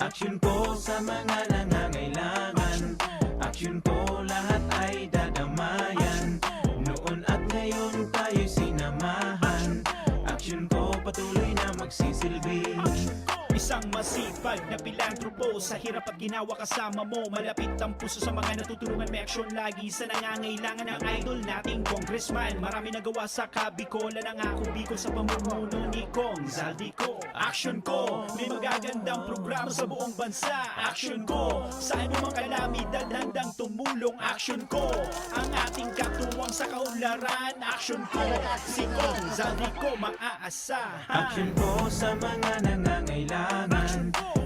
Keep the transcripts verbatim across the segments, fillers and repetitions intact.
Action ko sa mga nangangailangan. Action ko lahat ay dadamayan. Noon at ngayon tayo'y sinamahan. Action ko patuloy na magsisilbi. Isang masipag na pilantropo, sa hirap at ginawa kasama mo. Malapit ang puso sa mga natutulungan, may aksyon lagi sa nangangailangan. Ang idol nating congressman, marami nagawa sa Kabikolan. Ang Ako Bicol sa pamumuno ni Cong Zaldy Co. Action ko, may magagandang programa sa buong bansa. Action ko, sa anumang kalamidad handang tumulong. Action ko, ang ating katuwang sa kaunlaran. Action ko, si Cong Zaldy Co maaasahan. Action ko sa mga nangangailangan.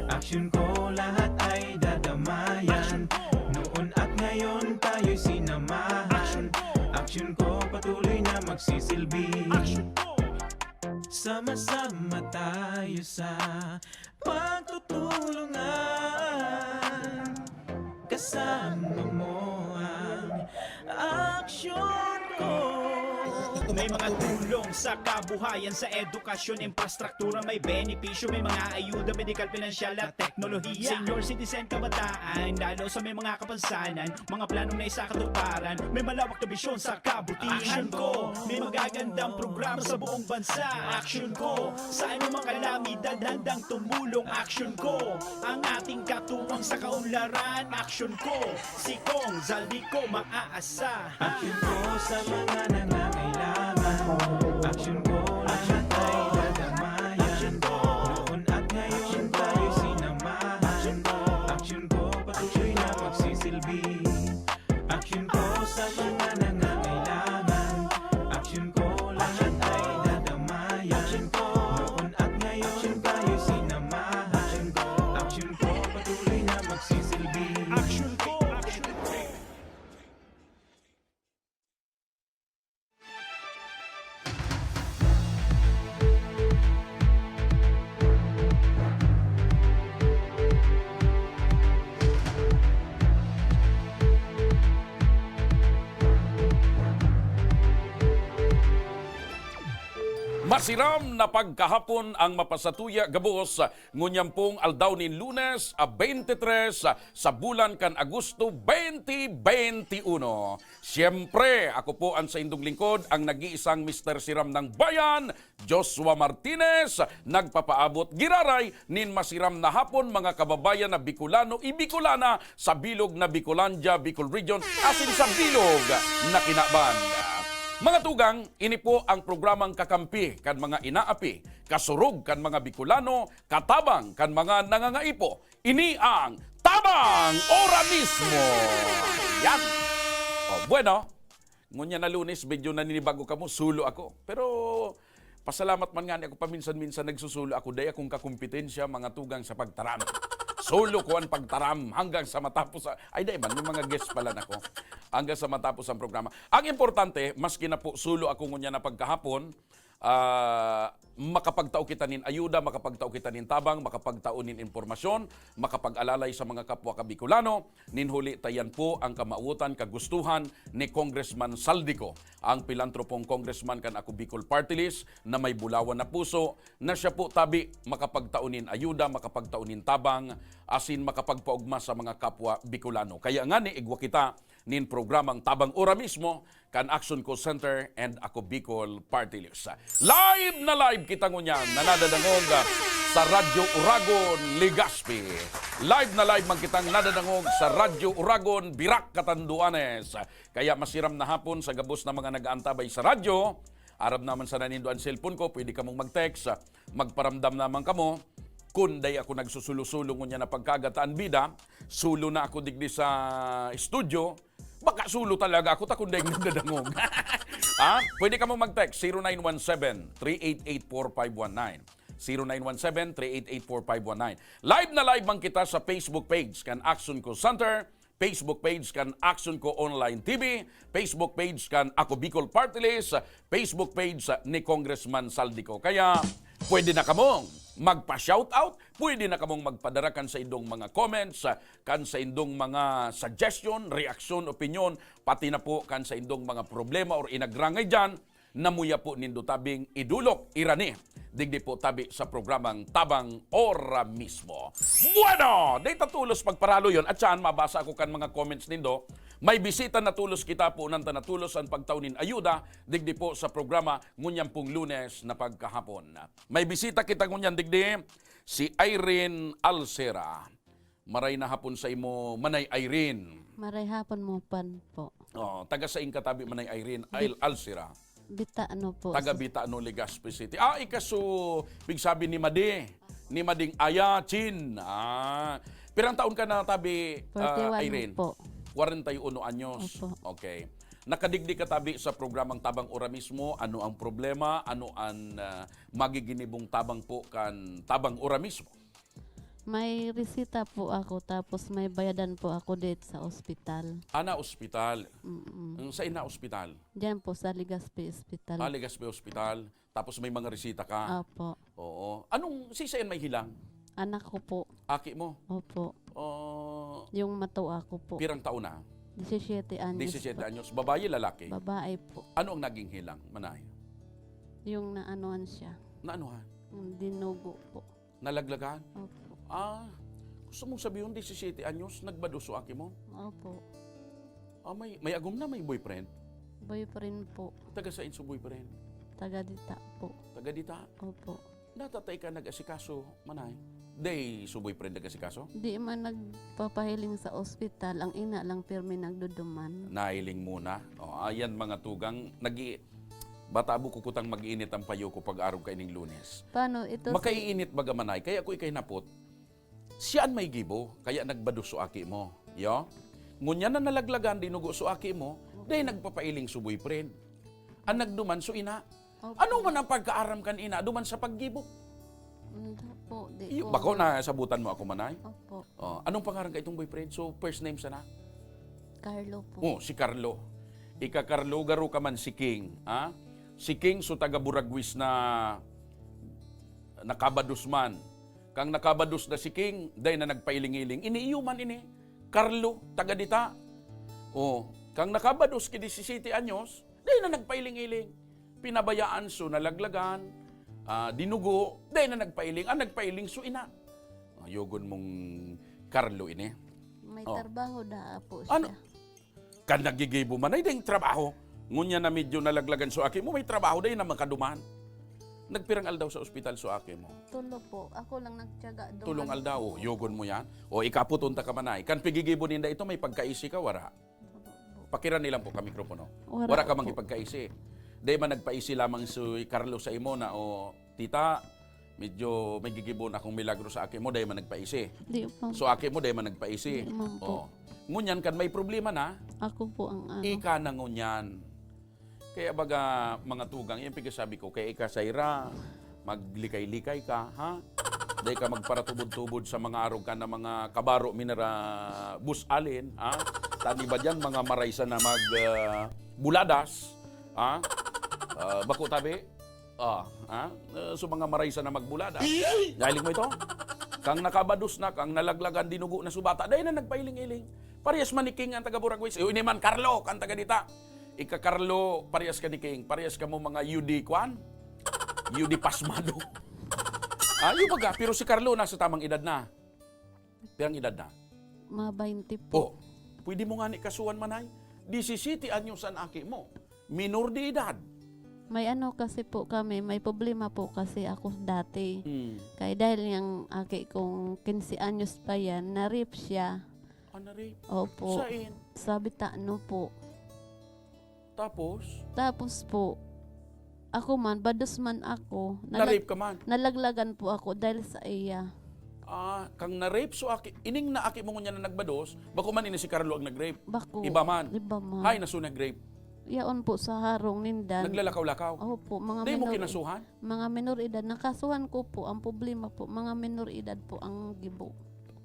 Action ko, lahat ay dadamayan. Noon at ngayon tayo'y sinamahan. Action ko, patuloy na magsisilbi. Action ko. Sama-sama tayo sa pagtutulungan. Kasama mo ang aksyon ko. May mga tulong sa kabuhayan, sa edukasyon, infrastruktura, may benepisyo, may mga ayuda, medikal, pinansyal at teknolohiya. Senior citizen, kabataan, lalo sa may mga kapansanan, mga planong naisakatuparan, may malawak na bisyon sa kabutihan. Action ko, may magagandang programa sa buong bansa. Action ko, sa anumang kalamidad handang tumulong. Action ko, ang ating katuwang sa kaunlaran. Action ko, si Cong Zaldy Co maaasahan. Action ko sa mga nangangailangan. Action ko, lahat ay dadamayan. Noon at ngayon tayo sinamahan. Action ko, patuloy na magsisilbi. Action ko sa mga nangangailangan. Action ko, lahat ay dadamayan. Noon at ngayon tayo sinamahan. Action ko, patuloy na magsisilbi. Action ko, action ko. Masiram na pagkahapon ang mapasatuya gabos ngunyan pong aldaw nin Lunes, a, twenty-three sa bulan kan Agosto, twenty twenty-one. Siyempre, ako po ang saindong lingkod, ang nag-iisang Mister Siram ng Bayan, Joshua Martinez, nagpapaabot giraray nin masiram na hapon, mga kababayan na Bicolano, i Bicolana, sa bilog na Bicolandia, Bicol Region, asin sa bilog na kinaban. Mga tugang, ini po ang programang kakampi kan mga inaapi, kasurog kan mga Bicolano, katabang kan mga nangangaipo. Ini ang Tabang Ora Mismo! Yan! O, bueno, ngunyan na Lunes, medyo naninibago kamo, solo ako. Pero pasalamat man ngani ako, paminsan-minsan nagsusulo ako, dai akong kakumpetensya, mga tugang, sa pagtaram. Solo ko an pagtaram hanggang sa matapos, a-, ay, dai man, may mga guest pala nako. Hanggang sa matapos ang programa. Ang importante, maski na po solo ako ngunyan na pagkahapon, ah, makapagtao kita nin ayuda, makapagtao kita nin tabang, makapagtao nin impormasyon, makapag-alalay sa mga kapwa ka Bicolano, nin huli ta yan po ang kamawotan, kagustuhan ni Congressman Zaldy Co, ang pilantropong congressman kan Ako Bicol Party List na may bulawan na puso, na siya po tabi makapagtao nin ayuda, makapagtao nin tabang, asin makapagpaogma sa mga kapwa Bicolano. Kaya ngani, igwa kita nin programang Tabang Ora Mismo, kan Action Co Center and Ako Bicol Party List. Live na live kita ngunyan na nadadangog sa Radyo Uragon, Legazpi. Live na live man kitang nadadangog sa Radyo Uragon, Virac, Catanduanes. Kaya masiram na hapon sa gabos na mga nag-aantabay sa radyo. Aram naman sana nindo an cellphone ko, pwede kamong mag-text, magparamdam naman kamo. Kun dai ako nagsusulo-sulo ngunyan na pagkagataan bida, solo na ako digdi sa studio, baka solo talaga ako, ta kun dai nagdadangog. Ha? Pwede kamo mag-text, zero nine one seven, three eight eight, four five one nine. Zero nine one seven, three eight eight, four five one nine. Live na live man kita sa Facebook page kan Action Co Center, Facebook page kan Action Co Online T V, Facebook page kan Ako Bicol Party List, Facebook page ni Congressman Zaldy Co. Kaya pwede na kamong magpa-shoutout, pwede na kamong magpadara kan saindong mga comments, kan saindong mga suggestion, reaksyon, opinyon, pati na po kan saindong mga problema or inagrangay diyan. Namuya po nindo tabing idolok, irani, digdi po tabi sa programang Tabang Ora Mismo. Bueno, dai ta tolos pagparaloyon at siyan mabasa ako kan mga comments nindo. May bisita na tolos kita, punan ta na tolos an pagtao nin ayuda digdi po sa programa ngunyan pong Lunes na pagkahapon. May bisita kita ngunyan digdi, si Irene Alcera. Maray na hapon sa imo, Manay Irene. Maray hapon mo pan po. Oh, taga sain ka tabi, Manay Irene? Bit- Al Alcera. Bitano po. Taga Bitano, Legazpi City. Ah, ikaso, pigsabi ni Madi. Ni Mading Aya Chin. Ah, pirang taon ka na tabi, ah, forty-one Irene? Po. Kwarenta y uno anyos. Opo. Okay. Nakadigdi ka tabi sa programang Tabang Ora Mismo. Ano ang problema? Ano ang, ah, magiginibong tabang po kan Tabang Ora Mismo? May resita po ako, tapos may bayadan po ako dito sa ospital. Ah, na ospital. Mm-mm. Ang sain na ospital? Diyan po sa Legazpi Hospital. Ah, Legazpi Hospital. Tapos may mga resita ka? Opo. Oo. Anong, si sain may hilang? Anak ko po. Aki mo? Opo. Oh. Yung matuwa ko po. Pirang taon na? Disisiyete anyos Disisiyete po. Anyos. Babae, lalaki? Babae po. Ano ang naging hilang, Manay? Yung naanuhan siya. Naanuhan? Yung dinugo po. Nalaglagan? Opo. Ah, gusto mong sabihon, disisiyete anyos, nagbados so aki mo? Opo. Ah, may, may agom na, may boyfriend? Boyfriend po. Taga sain so boyfriend? Taga Dita po. Taga Dita? Opo. Natatay ka nag-asikaso, Manay? Day, so boyfriend nag-asikaso? Di man nagpapahiling sa ospital, ang ina lang pirmi nagduduman. Nahiling muna. O, ayan mga tugang, nag-i-, bata mo kukutang mag-iinit ang payo ko pag-arog kaining Lunes. Paano ito si Makaiinit baga, Manay, kaya ko ikay napot. Siya an may gibo, kaya nagbados so aki mo. Yo? Ngunyan na nalaglagan, dinugo so aki mo, dahil nagpapailing so boyfriend. An nagduman so ina. Opo. Ano man ang pagkaaram kan ina duman sa paggibo? Hindi po, di Iyo, po. Bako na sabutan mo ako, Manay? Opo. Oh, anong pangaran ka itong boyfriend? So, first name sana? Carlo po. Oh, si Carlo. Ika Carlo, garo ka man si King, ha? Si King, so taga Buraguis na nakabados man. Kang nakabados na si King, day na nagpailing-iling. Ini iyo man ini, Carlo, taga dita. Oh, kang nakabados ki disisiyete anyos, day na nagpailing-iling. Pinabayaan, so nalaglagan, ah, dinugo, day na nagpailing. Ah, nagpailing, so ina. Ah, yogon mong Carlo ini. May Oh. trabaho da po Ano? siya. Kan nagigibo man, ay ding trabaho. Ngunyan na medyo nalaglagan so aki mo, may trabaho, day na makaduman. Nagpirang aldaw sa ospital so aki mo? Tulo po. Ako lang nagtiyaga doon. Tulong aldaw, oh, yogon mo yan. O, ikaputon ta ka man ay. Kan pigigibo ninda ito, may pagkaisi ka, wara? Wala po. Pakira nilang po ka mikropono. Wala Wara ka po. mang ipagkaisi. Day man nagpaisi lamang si Carlo sa imo na, o, tita, medyo may gigibon akong milagro sa aki mo, day man nagpaisi. Di man. So, aki mo, day man nagpaisi. Di man po. Oh. Ngunyan kan may problema na, Ako po ang ano. ika na ngunyan. Kaya baga, mga tugang, yan pigasabi ko, kaya ika, Saira, maglikay-likay ka, ha? Day ka magparatubod-tubod sa mga arog ka na mga kabaro minara bus alin, ha? Tani ba dyan, mga maraysa na mag, ah, buladas, ha? Ah, bako tabi? Ah, ha? Eh, so mga maraysa na magbulada. Nahiling mo ito? Kang nakabados na, kang nalaglagan, dinugo na subata, dahil na nagpailing-iling. Parehas man ni King ang taga Buraguis. Eh, ini man, Carlo, kang taga dita. Ika Carlo, parehas ka ni King. Parehas ka mo mga U D, kwan? U D pasmado. Ah, yung baga, pero si Carlo nasa tamang edad na. Pirang edad na? Mga baynte po. Oh, pwede mo nga ni kasuhan man ay. Disisiyete anyos an aki mo. Minor de edad. May ano kasi po kami, may problema po kasi ako dati. Mm. Kaya dahil yung aki kong quince anyos pa yan, na-rape siya. Ah, na-rape? Opo. Sain? Sa Bitano po. Tapos? Tapos po, ako man, bados man ako. Nalag- Na-rape ka man? Nalaglagan po ako dahil sa iya. Ah, kang na-rape, so aki, ining na aki mo ngunyan na nagbados, bako man ini si Carlo ang nag-rape? Bako. Iba man? Iba man. Hay, naso nag-rape? Yaon po sa harong ninda. Naglalakaw-lakaw? Opo, mga Di mo minor, kinasuhan? mga minor edad. Nakasuhan ko po. Ang problema po, mga minor edad po ang gibo.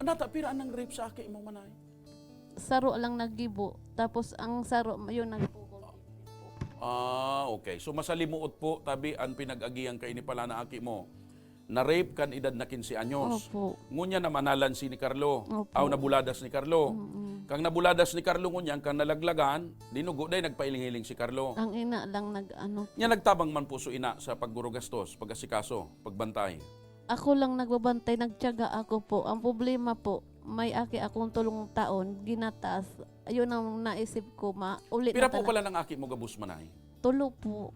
Nata, pira anang rape sa aki mo, manay? Saro lang naggibo. Tapos ang saro, yun nagpugol. Ah, okay. So, masalimuot po, tabi, ang pinag-agihan kaini pala na aki mo. Na-rape kan edad na quince anyos. Opo. Ngunyan namanalan si ni Carlo. Opo. Aw, nabuladas ni Carlo. Mm-mm. Kang nabuladas ni Carlo ngunyan, kang nalaglagan, dinugo, day nagpahiling-hiling si Carlo. Ang ina lang nag-ano po. Nya nagtabang man po so ina sa paggurugastos, pag-asikaso, pagbantay. Ako lang nagbabantay, nagtiyaga ako po. Ang problema po, may aki akong tolong taon, ginatas. Ayun ang naisip ko, ma-, uli na Pira po talaga. Pala nang aki mo gabos, Manay? Tulo po.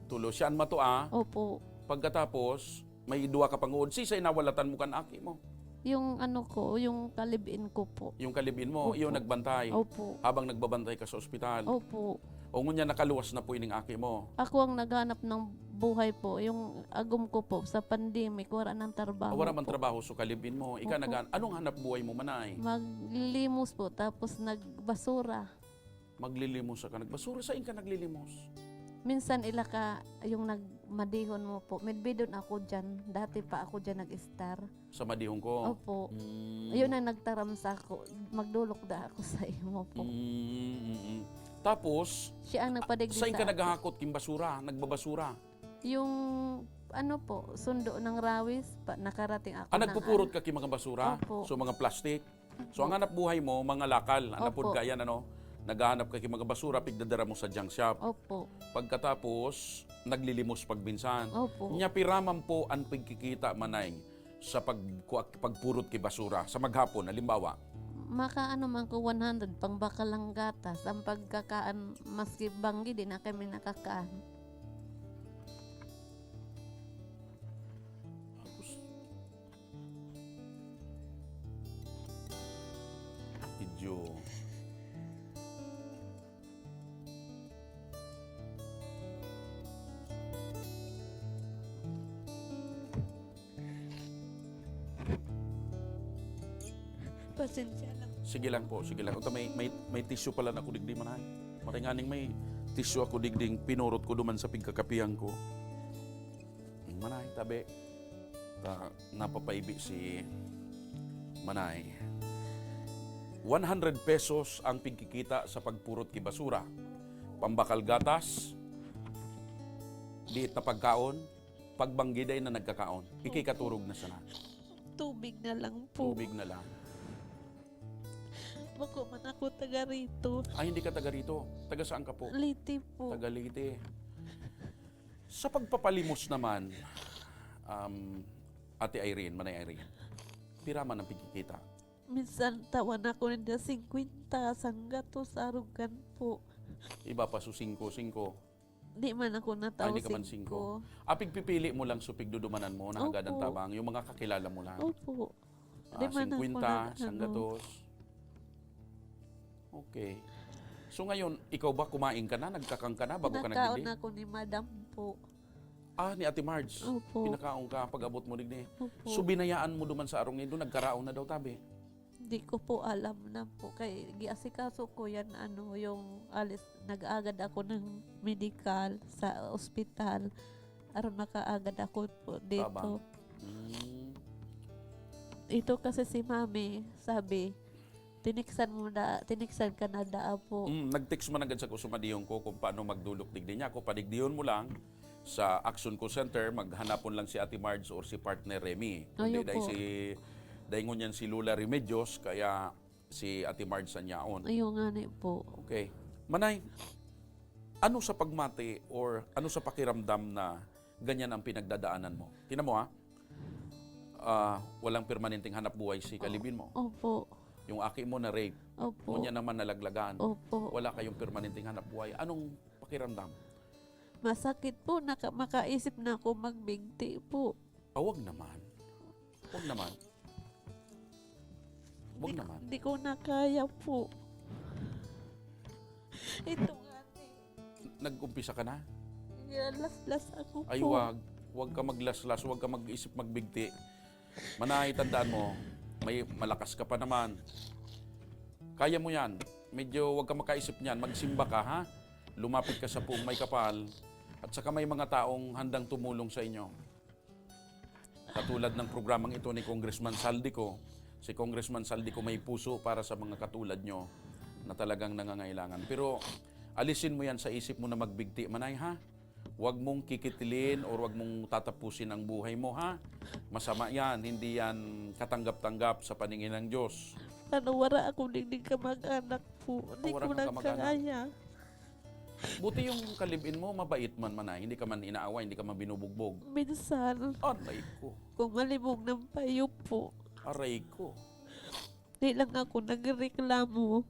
Tulo. Siya an matua. Opo. Pagkatapos, may duwa ka panguod. Sisay nawalatan mo kan aki mo? Yung ano ko, yung kalibin ko po. Yung kalibin mo, Opo. Iyo nagbantay? Opo. Habang nagbabantay ka sa ospital? Opo. O ngunyan, nakaluwas na po ining aki mo? Ako ang naghanap ng buhay po. Yung agom ko po, sa pandemic, wala nang trabaho Ah, wala man po. Trabaho, so kalibin mo. Ika Opo. Nagan-, anong hanap buhay mo, Manay? Maglilimos po, tapos nagbasura. Maglilimos ka. Nagbasura, saan ka naglilimos? Minsan ila ka, yung nagmadihon mo po. Midbidon ako dyan. Dati pa ako dyan nag-star. Sa madihon ko? Opo. Mm. Ayun ang nagtaram sa ako. Magdolok da ako sa imo po. Mm, mm, mm. Tapos, Siya ang nagpadigdi Saan sa ka ako. Naghahakot king basura? Nagbabasura? Yung, ano po, sundo ng Rawis, pa, nakarating ako Ah, ng nagpupurot ano. Ka king mga basura? Opo. So, mga plastic? So, ang hanap buhay mo, mga lakal, ang Opo. Napod ka yan, ano? Naghahanap ka king mga basura, pigdadara mo sa junk shop. Opo. Pagkatapos, naglilimos pagminsan. Opo. Nya, pira man po ang pigkikita, Manay, sa pag-, kua-, pagpurot ki basura, sa maghapon, halimbawa? Makaano man ko, one hundred, pang bakal lang gatas. Ang pagkakaan, maski banggi, di na kami nakakaan. Tapos, Medyo Pasensya lang. Sige lang po, sige lang. Ito, may, may, may tissue pala na ako digdi, Manay. Maringaning may tissue ako digding pinurot ko duman sa pigkakapihan ko. Manay, tabi. Ta, napapaibi si Manay. One hundred pesos ang pigkikita sa pagpurot ki basura. Pambakal gatas, diit na pagkaon, pagbanggi dai na nagkakaon. Ikikaturog na sana. Tubig na lang po. Tubig na lang. Bako man ako taga rito. Ay, hindi ka taga rito. Taga saan ka po? Leyte po. Taga Leyte. Sa pagpapalimos naman, um, Ate Irene, Manay Irene, pira man ang pigkikita? Minsan, tawan ako ninda singkwenta, sanggatos, arugan po. Iba pa, so singko, singko. Di man ako natawo Ah, hindi ka man singko. Singko. Ah, pigpipili mo lang, so pigdudumanan mo, nahagad ang Opo. Tabang, yung mga kakilala mo lang. Opo. Ah, Di man ako singkwenta, na, ano. Sanggatos. Okay. So ngayon, ikaw ba kumain ka na? Nagkakang ka na bago ka Pinakaon nagdigdi? Ako ni Madam po. Ah, ni Ate Marge? Opo. Pinakaon ka pag-abot mo digdi? Opo. So binayaan mo duman sa arong nindo, nagkaraon na daw, tabi? Di ko po alam na po. Kay giasikaso ko yan, ano, yung alis, nag-agad ako ng medical sa ospital. Aron makaagad ako po dito. Tabang. Mm. Ito kasi si Mami, sabi, "Tiniksan mo na, tiniksan ka na daa po." Mm, nag-text man agad sa kusumadihon ko kung paano magdulok digdi niya. Ako, padigdihon mo lang sa Action Call Center, maghanapon lang si Ate Marge or si Partner Remy. Kundi Ayun dahil po. Si, dahil ngunyan si Lola Remedios, kaya si Ate Marge sa niyaon. Ayun nga ni po. Okay. Manay, ano sa pagmati or ano sa pakiramdam na ganyan ang pinagdadaanan mo? Tingnan mo, ha? Ah, walang permanenteng hanap buhay si kalibin mo. Opo. Yung aki mo na-rape. Opo. Ngunyan naman nalaglagan. Opo. Wala kayong permanenteng hanap buhay. Anong pakiramdam? Masakit po. Naka-, makaisip na ako magbigti po. Ah, wag naman. Wag naman. Wag Di, naman. Di ko na kaya po. Ito nga, eh. Nag-umpisa ka na? Nilalaslas ako Ay, po. Wag. Wag ka maglaslas, wag ka mag-isip magbigti. Manay, tandaan mo, may malakas ka pa naman. Kaya mo yan. Medyo wag ka makaisip niyan. Magsimba ka, ha? Lumapit ka sa puong may kapal. At saka may mga taong handang tumulong sa inyo. Katulad ng programang ito ni Congressman Zaldy Co, si Congressman Zaldy Co may puso para sa mga katulad nyo na talagang nangangailangan. Pero alisin mo yan sa isip mo na magbigti, Manay, ha? Huwag mong kikitilin or huwag mong tatapusin ang buhay mo, ha? Masama yan, hindi yan katanggap-tanggap sa paningin ng Diyos. Ano, wala ako digdig kamag-anak po. Hindi Wala ko kang kamag-anak? nagkakaya. Buti yung kalibin mo, mabait man man, ah. Hindi ka man inaaway, hindi ka man binubugbog. Minsan, Aray ko. kung malibog ng payo po, Aray ko. di lang ako nagreklamo.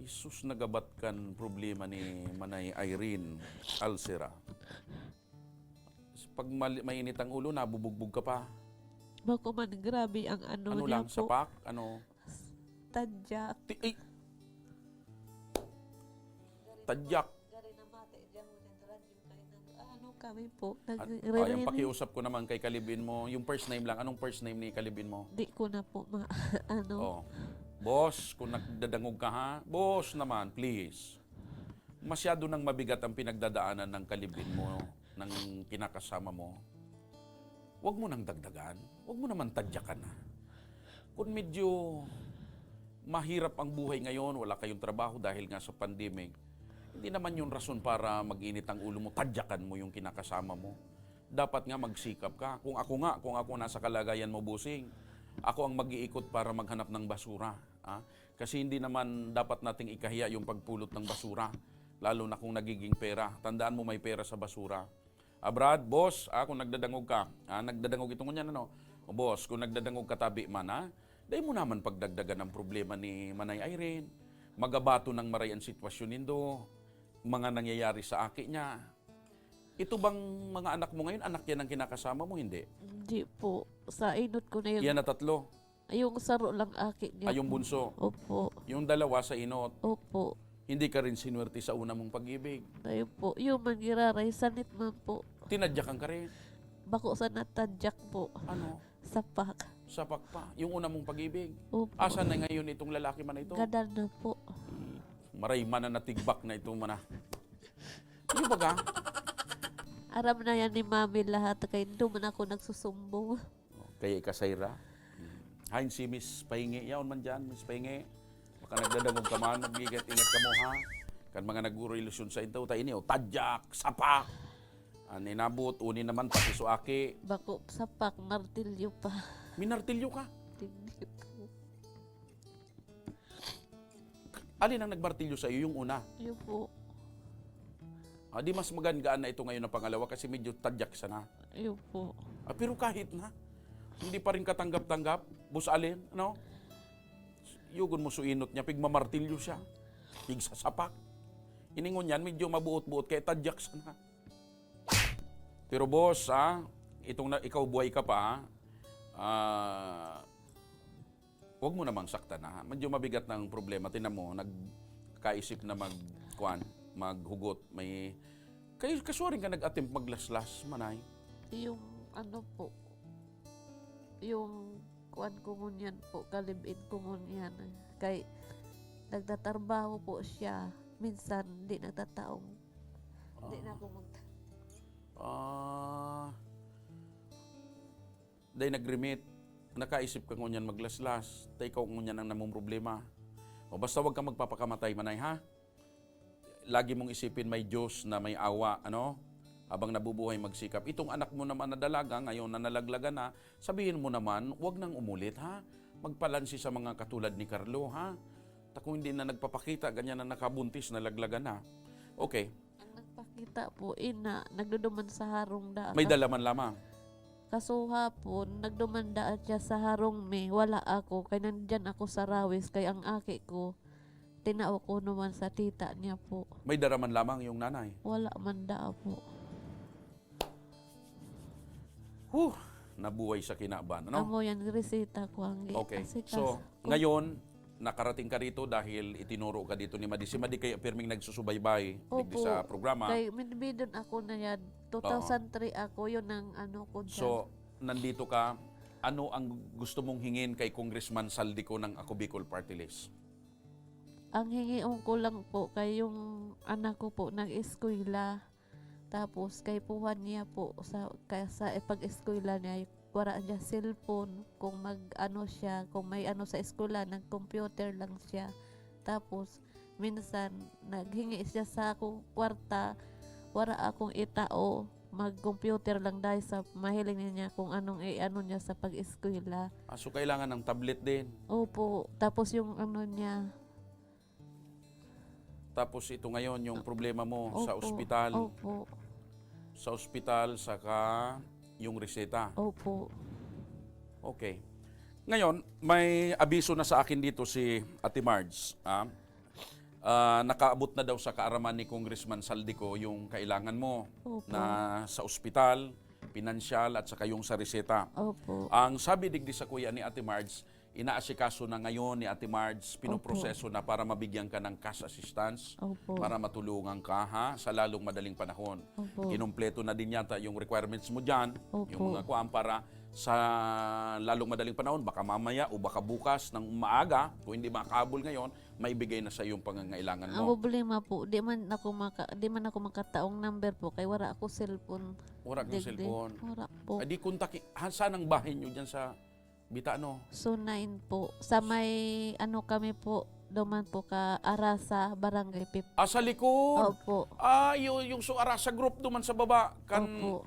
Isus, nagabat kan problema ni Manay Irene Alcera. Pag mali- mainit ang ulo, nabubugbog ka pa. Bako man grabe ang ano, Ano niya lang, po. Sapak? Ano? Tadyak. Ti- ay! Tadyak. Gari na mati, diyan mo nag-radyo kayo. Nag, ano kami po, At, nagre-, ay, ang pakiusap ko naman kay kalibin mo, yung first name lang. Anong first name ni kalibin mo? Di ko na po ma-, ano. Oh. Boss, kung nagdadangog ka ha, boss naman, please. Masyado nang mabigat ang pinagdadaanan ng kalibin mo, ng kinakasama mo. Huwag mo nang dagdagan. Huwag mo naman tadyakan na. Kung medyo mahirap ang buhay ngayon, wala kayong trabaho dahil nga sa pandemic, hindi naman yung rason para mag-init ang ulo mo, tadyakan mo yung kinakasama mo. Dapat nga magsikap ka. Kung ako nga, kung ako nasa kalagayan mo, bossing, ako ang mag-iikot para maghanap ng basura. Ah? Kasi hindi naman dapat nating ikahiya yung pagpulot ng basura, lalo na kung nagiging pera. Tandaan mo, may pera sa basura. Ah, Brad, boss, ah, kung nagdadangog ka, ah, nagdadangog ito ngunyan, ano? O, boss, kung nagdadangog ka, tabi man, ha? Dai mo naman pagdagdagan ang problema ni Manay Irene. Magabato ng maray ang sitwasyon nindo, mga nangyayari sa aki niya. Ito bang mga anak mo ngayon, anak yan ang kinakasama mo? Hindi. Hindi po. Sa inot ko na yun. Yan na tatlo. Yung saro lang aki niya. Ay, yung bunso. Opo. Yung dalawa sa inot. Opo. Hindi ka rin sinuwerte sa una mong pag-ibig. Ayun po. Yung man giraray, sanit man po. Tinadyakan ka rin. Bako sa natadyak po. Ano? Sapak. Sapak pa. Yung una mong pag-ibig. Opo. Asa na ngayon itong lalaki man ito? Gadan na po. Maray man na natigbak na ito man ah. Yung baga, Aram na yan ni Mami lahat. Kaya doon man ako nagsusumbong. Kaya ikasayra. Hain si Miss Pahingi. Yaon man dyan, Miss Pahingi. Baka nagdadangog ka man, mag-ingat-ingat ka mo, ha? Kan mga nag-relasyon sa intaw, ta ini, oh, tadyak, sapak. An inabot, uni naman, pati so aki. Bako, sapak, martilyo pa. Minartilyo ka. Hindi po. Alin ang nagmartilyo sa iyo, yung una? Yun po. Ah, di mas magaan-gaan na ito ngayon na pangalawa kasi medyo tadyak sana. Yun po. Ah, pero kahit na, hindi pa rin katanggap-tanggap, Boss Allen, ano? Yugon mo suinot niya, pigmamartilyo siya. Pigsasapak. Iningon yan, medyo mabuot-buot, kaya tadyak sana. Pero boss, ha? Itong na, ikaw buhay ka pa, ha? Ah, wag mo namang saktan na, ha? Medyo mabigat na ang problema. Tinan mo, nagkaisip na mag, kuan, maghugot. May, kayo, kaswaring ka nag-attempt maglaslas, manay. Yung ano po, yung kuan ko ngunyan po, kalibin ko ngunyan. Kay nagtatrabaho po siya. Minsan, di nagtataong. Di na ako mag- Ah, dahil nag-remit, nakaisip ka ngunyan maglaslas, ta ikaw ngunyan ang namong problema. O basta wag ka magpapakamatay, manay, ha? Lagi mong isipin may Diyos na may awa, ano? Habang nabubuhay, magsikap. Itong anak mo naman na dalaga, ngayon na nalaglagan na, sabihin mo naman, wag nang umulit, ha? Magpalansi sa mga katulad ni Carlo, ha? Ta kung hindi na nagpapakita, ganyan na nakabuntis, nalaglagan na. Okay. Ang nagpakita po, ina, nagduduman sa harong daan. May dala man lamang. Kasuha po, nagduman daan siya sa harong mi. Wala ako, kay nandyan ako sa rawis, kay ang aki ko, tinao ko naman sa tita niya po. May dara man lamang yung nanay. Wala man daa po. Huh, nabuhay sa kinaban, ano? Amo yan, resita ko ang gi-, Okay. asikaso So, ko. Ngayon, nakarating ka rito dahil itinuro ka dito ni Madi. Si Madi kaya pirming nagsusubaybay digdi Opo. Sa programa. Kay minbidon ako na yan. two thousand three ako, yun ang ano ko dyan. So, nandito ka. Ano ang gusto mong hingin kay Congressman Saldico ng Ako Bicol Party List? Ang hingion ko lang po kay yung anak ko po nag-eskwela. Tapos kaipuhan niya po sa, ka, sa pag-eskwela niya, wala niya cellphone. Kung mag-ano siya, kung may ano sa eskwela, nag-computer lang siya. Tapos minsan naghingi siya sa ako kwarta, wara akong itao. Mag-computer lang dahil sa mahiling niya kung anong i-ano niya sa pag-eskwela. Ah, so kailangan ng tablet din? Opo. Tapos yung ano niya. Tapos ito ngayon, yung problema mo sa Opo. ospital. Opo. Sa ospital, saka yung reseta. Opo. Okay. Ngayon, may abiso na sa akin dito si Ate Marge, ah. Ah, nakaabot na daw sa kaaraman ni Congressman Saldico yung kailangan mo Opo. na sa ospital, pinansyal, at saka yung sa reseta. Opo. Ang sabi digdi sa kuya ni Ate Marge, inaasikaso na ngayon ni Ate Marge, pinoproseso Opo. na para mabigyan ka ng cash assistance, Opo. para matulungan ka, ha, sa lalong madaling panahon. Opo. Kinumpleto na din yata yung requirements mo dyan, Opo. yung mga kuan para sa lalong madaling panahon, baka mamaya o baka bukas ng maaga, kung hindi makahabol ngayon, maibigay na sa iyong pangangailangan Ang mo. problema po, di man ako maka-, di man ako makataong number po, kay wala ako cellphone. Wala kang Digdi. cellphone. Wala po. Adi, kontaki-, ha, saan ang bahay nyo dyan sa Bitano? Zone nine po. Sa may, ano kami po, duman po ka Arasa, Barangay Pip. Ah, sa likod? Opo. Ah, yung, yung so Arasa Group duman sa baba. Kan, Opo.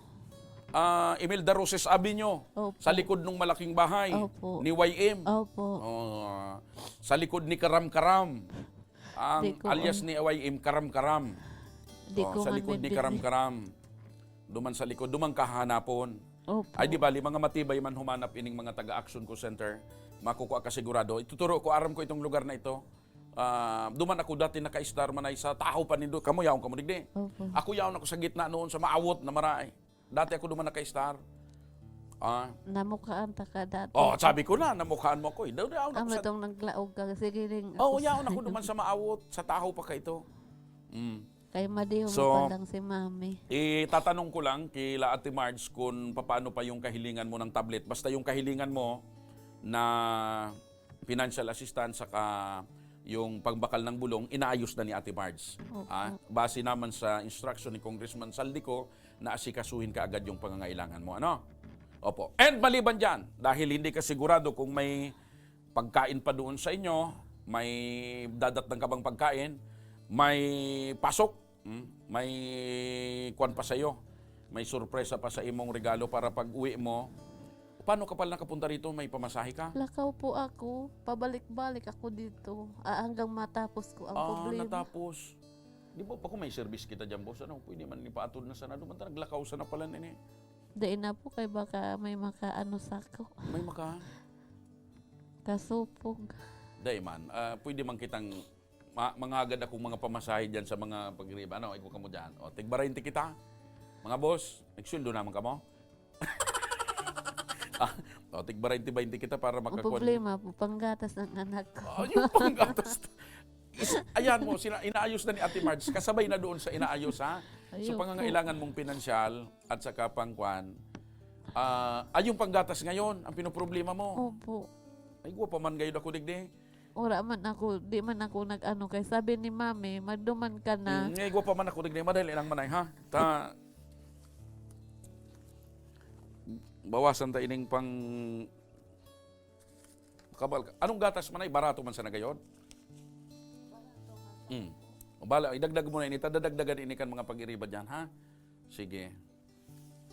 ah, Imelda Roses Avenue. Opo. Sa likod ng malaking bahay Opo. ni Y M. Opo. Oh, ah, sa likod ni Karam Karam. Ang Di ko alias on- ni Y M, Karam Karam. Di Oh, ko sa man likod ni din- Karam Karam. Duman sa likod, duman kahanapon. Opo. Ay, di bali, mga matibay man humanap ining mga taga-Action Call Center, makukuha ka sigurado. Ituturo ko, aram ko itong lugar na ito. Ah, duman ako dati naka-star man ay sa tahaw pa nindo. Kamo, yaon kamo digdi. Opo. Ako yaon ako sa gitna noon sa maawot na maraay. Dati ako duman naka-star. Ah. Namukhaan ta ka dati. Oh, sabi ko na, namukhaan mo ako eh. Daw, daw, Amo ako sa itong naglaog ka. Sige, ring Oh, ako yaon sa ako duman sa maawot, sa tahaw pa ka ito. Mm. Kay madiyo So, mo pa lang si Mami. itatanong ko lang kila Ate Marge kung papaano pa yung kahilingan mo ng tablet. Basta yung kahilingan mo na financial assistance saka yung pagbakal ng bulong, inaayos na ni Ate Marge. Opo. Ah, base naman sa instruction ni Congressman Saldico, na asikasuhin ka agad yung pangangailangan mo. Ano? Opo. And maliban dyan, dahil hindi ka sigurado kung may pagkain pa doon sa inyo, may dadatnan ka bang pagkain, may pasok, hmm? May kwan pa sa'yo, may sorpresa pa sa imong regalo para pag-uwi mo. Paano ka pala nakapunta rito? May pamasahe ka? Lakaw po ako. Pabalik-balik ako dito. Ah, hanggang matapos ko ang Ah, problema. natapos. Di ba pa kung may service kita dyan, boss? Ano, pwede man ipaatod na sana. Duman ta, naglakaw sana pala nini. Dai na po, kay baka may makaano sa ako. May maka? Kasupog. Dai man. Ah, pwede man kitang ma-, mangagad akong mga pamasahe dyan sa mga pagriba. Ano, ikaw kamo dyan. O, tigbarente kita. Mga boss, nagsweldo naman kamo? Ah, o, tigbarente-barente kita para Ang makakuha. problema po, panggatas ng anak ko. Ah, yung panggatas. Is-, ayan mo, sina-, inaayos na ni Ate Marge. Kasabay na doon sa inaayos, ha? So, Ayun po. pangangailangan mong pinansyal at saka pangkwan. Ah, ay, yung panggatas ngayon, ang pinoproblema mo. Opo. Ay, guwa pa man gayud ako, digdi. Wala man ako, di man ako nag-ano, kay sabi ni Mami, "Magduman ka na." Mm, ngay, guwa pa man ako, digdi. Madali lang, manay, ha? Ta-, bawasan ta ining pang-, kabal ka. Anong gatas, manay? Barato man sa nagayod? Mm. O, bala, idagdag mo na ini. Ta dadagdagan ini kan mga pag-iriba dyan, ha? Sige.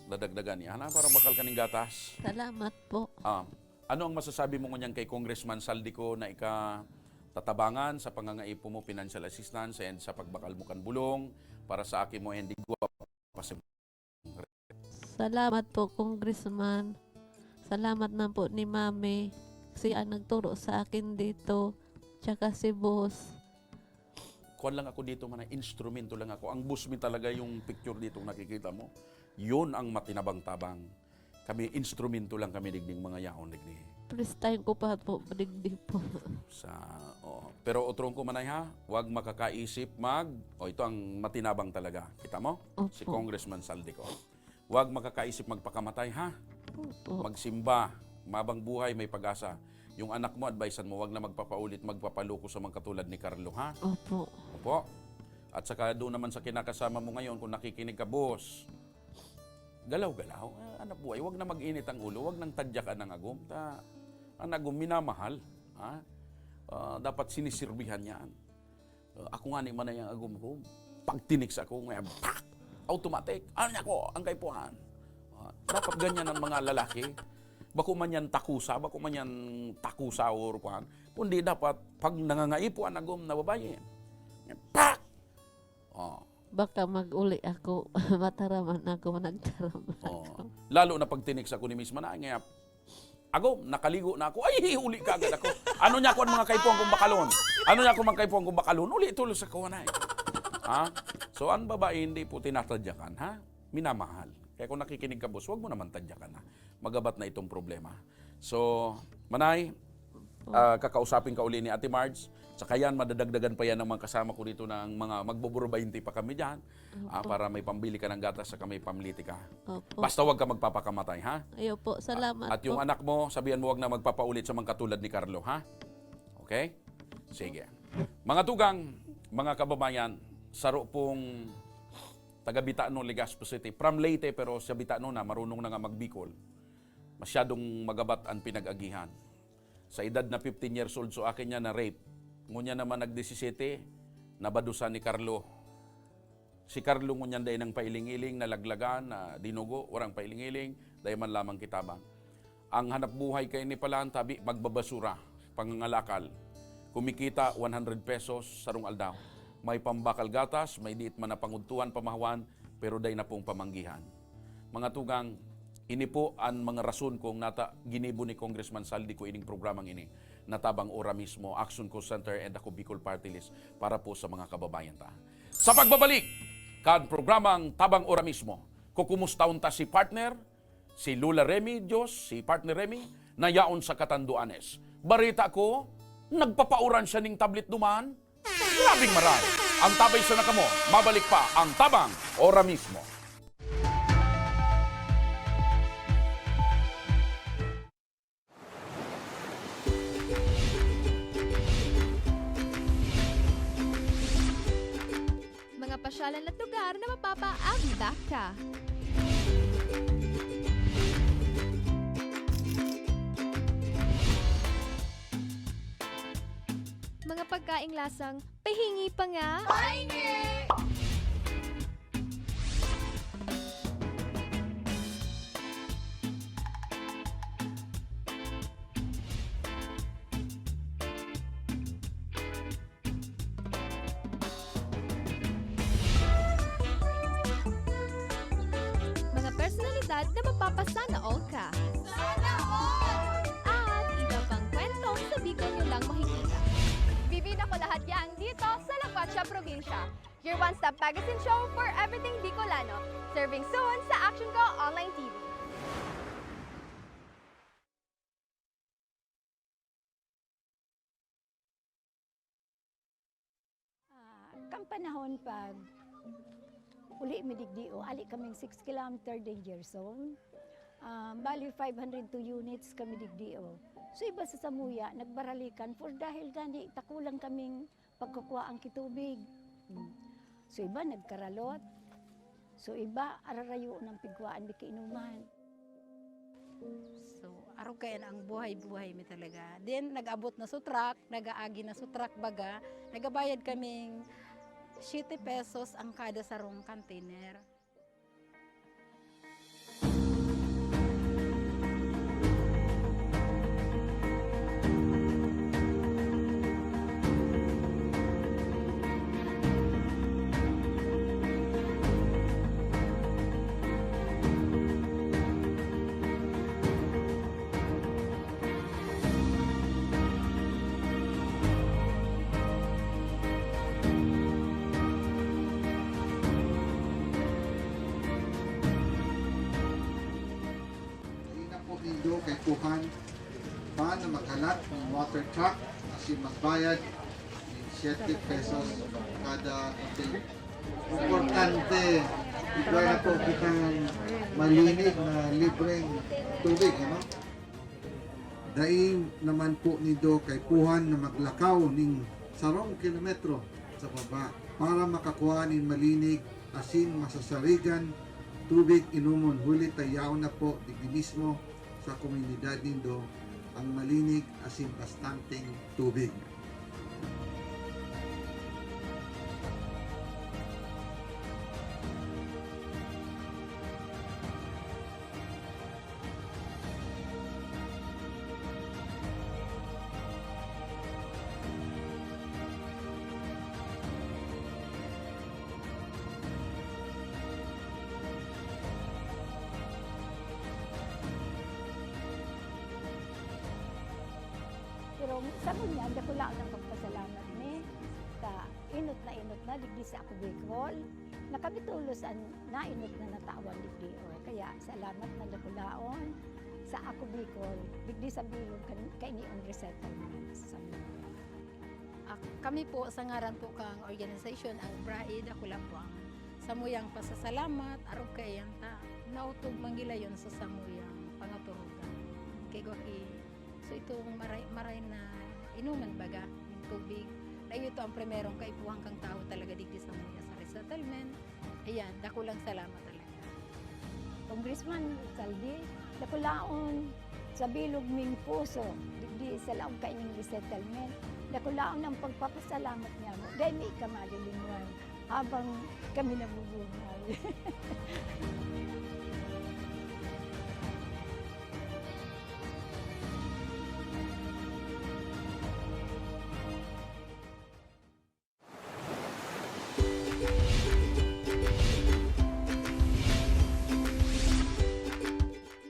Dadagdagan niya. Hala, parang bakal kaning gatas. Salamat po. Ah, ano ang masasabi mo ngunyan kay Congressman Saldico na ika tatabangan sa pangangaipo mo, financial assistance, and sa pagbakal mo kan bulong para sa aki mo and igwa pa si Salamat po, Congressman. Salamat na po ni Mami. Siya ang nagturo sa akin dito. Tsaka si Boss. Kuwan lang ako dito, manay, instrumento lang ako. Ang boss mi talaga yung picture dito nakikita mo. Yun ang matinabang-tabang. Kami, instrumento lang kami, digding mga yaon, digdi. First time ko pa po, digdi po. Sa, oo. Pero otro ko, manay, ha, wag makakaisip mag, o, ito ang matinabang talaga. Kita mo? Opo. Si Congressman Saldico. Wag makakaisip magpakamatay, ha? Opo. Magsimba, mabang buhay, may pag-asa. Yung anak mo, advisean mo, wag na magpapaulit, magpapaloko sa mga katulad ni Carlo, ha? Opo. Opo. At saka doon naman sa kinakasama mo ngayon, kung nakikinig ka, boss, galaw-galaw. Ah, anak buhay, wag na mag-init ang ulo, wag nang tadyakan ang agom. Ta, ang agom, minamahal, ha? Ah, dapat sinisirbihan yan. Ah, ako nga ni manay ang agom ko. Pagtinik sa ako, ngayon, pak! Automatic. Ano niya ko, ang kaipuhan. Ah, dapat ganyan ang mga lalaki. Bako man yan takusa, bako man yan takusa or kuhan. Kundi dapat, pag nangangaipo ang agom na babae, pak! Oh. Baka mag-uli ako, mataraman ako, nagtaraman Oh. ako. Lalo na pag tinext ako ni Miss Manay, nga, "Agom, nakaligo na ako." Ay, uli ka agad ako. Ano niya ako ang mga kaipuhan kong bakalon? Ano niya ako mga kaipuhan kong bakalon? Uli tulos ako, anay. Ha? So, ang babae hindi po tinatadyakan, ha? Minamahal. Kaya kung nakikinig ka, boss, wag mo naman tadyakan, ha? Magabat na itong problema. So, Manay, Oh. ah, kakausapin ka uli ni Ate Marge. Saka yan, madadagdagan pa yan ng mga kasama ko dito ng mga magboborbainti pa kami dyan. Ah, Opo. para may pambili ka ng gatas saka may pamliti ka. Opo. Basta wag ka magpapakamatay, ha? Ayaw po. Salamat At yung po. anak mo, sabihan mo wag na magpapaulit sa mga katulad ni Carlo, ha? Okay? Sige. Mga tugang, mga kababayan, saro pong taga Bitano, Legazpi City. From Leyte, pero sa Bitano na, marunong na nga magbikol. Masyadong magabat ang pinag-agihan. Sa edad na fifteen years old, so akin niya na-rape. Ngunyan naman nag-disisete, nabadusan ni Carlo. Si Carlo ngunyan dai nang pailing-iling, nalaglagan, na dinugo, warang pailing-iling, dai man lamang kitabang. Ang hanap buhay kay ni Palan, tabi, magbabasura, pangangalakal. Kumikita, one hundred pesos, sarong aldaw. May pambakal gatas, may diit man na pangudtuhan, pamahawan, pero dai na pong pamanggihan. Mga tugang, ini po an mga rason kung nata ginibo ni Congressman Zaldy ko ining programang ini, na Tabang Ora Mismo, Action Call Center, and Ako Bicol Party List para po sa mga kababayan ta. Sa pagbabalik kan programang Tabang Ora Mismo, kukumustahon ta si partner, si Lola Remy Dios, si partner Remy, na yaon sa Catanduanes. Barita ko, nagpapauran siya ning tablet duman. Grabing maray! Antabay sana kamo, mabalik pa ang Tabang Ora Mismo. Mga pasyalan at lugar na mapapaagi ka. Mga pagkaing lasang, pahingi pa nga. Pahingi! Mga personalidad na mapapasana all ka. Sana all! At iba pang kwentong sa Bicol nyo lang makikita. Bibida ko lahat yan dito sa La Cuacha Probinsya. Your one-stop magazine show for everything Bicolano. Serving soon sa Action Go Online T V. Ah, kan panahon pag uli mi digdi, o, ali kaming six kilometer danger zone. Ah, bali, five hundred two units kami digdi, o. So, iba sa samuya, nagbaralikan for dahil gani, takulang kaming pagkukuha ang kitubig. Hmm. So, iba nagkaralot. So, iba ararayo ng pigkuhaan mi kainuman. So, arog kaya na ang buhay-buhay mi talaga. Then, nag-abot na sa truck, nag-aagi na sa truck baga, nagabayad kaming siyete pesos ang kada sarong container. Dai na po nindo kaipuhan pa na maghalat nin water truck asin magbayad nin siyete pesos kada container. Importante, igwa na po kitang malinig na libreng tubig, ano? Dai naman po nindo kaipuhan na maglakaw nin sarong kilometro sa baba para makakua nin malinig asin masasarigan tubig inomon, huli ta yaon na po digdi mismo sa komunidad nindo ang malinig asin bastanteng tubig. Sa ngunyan, dakulaon ang pagpasalamat mi sa inot na inot na digdi sa Ako Bicol, na kami tolos an nainot na natawan digdi, o. Kaya salamat na dakulaon sa Ako Bicol, digdi sa bilog kan, kaini an resettlement sa Samuya. Ah, kami po, sa ngaran po kang organisasyon, ang BRAI, dakula po ang samuyang pasasalamat, arog kaiyan ta, naotob man gilayon sa samuyang pangaturugan. Kay Gwaki, so itong maray, maray na inuman baga, yung tubig, na ito ang primerong kaipuhan kang tao talaga digdi sa mga sa resettlement. Ayan, dakulang salamat talaga. Congressman Saldi, dakulaon sa bilog ming puso, digdi sa laog kaining resettlement, dakulaon ang pagpapasalamat niya mo. Dahil may ika malilingwan habang kami nabubuhay.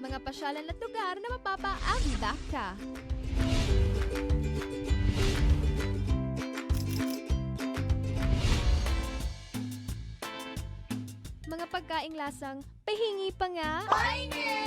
Mga pasyalan at lugar na mapapaabibak ka. Mga pagkaing lasang pahingi pa nga. Pahingi!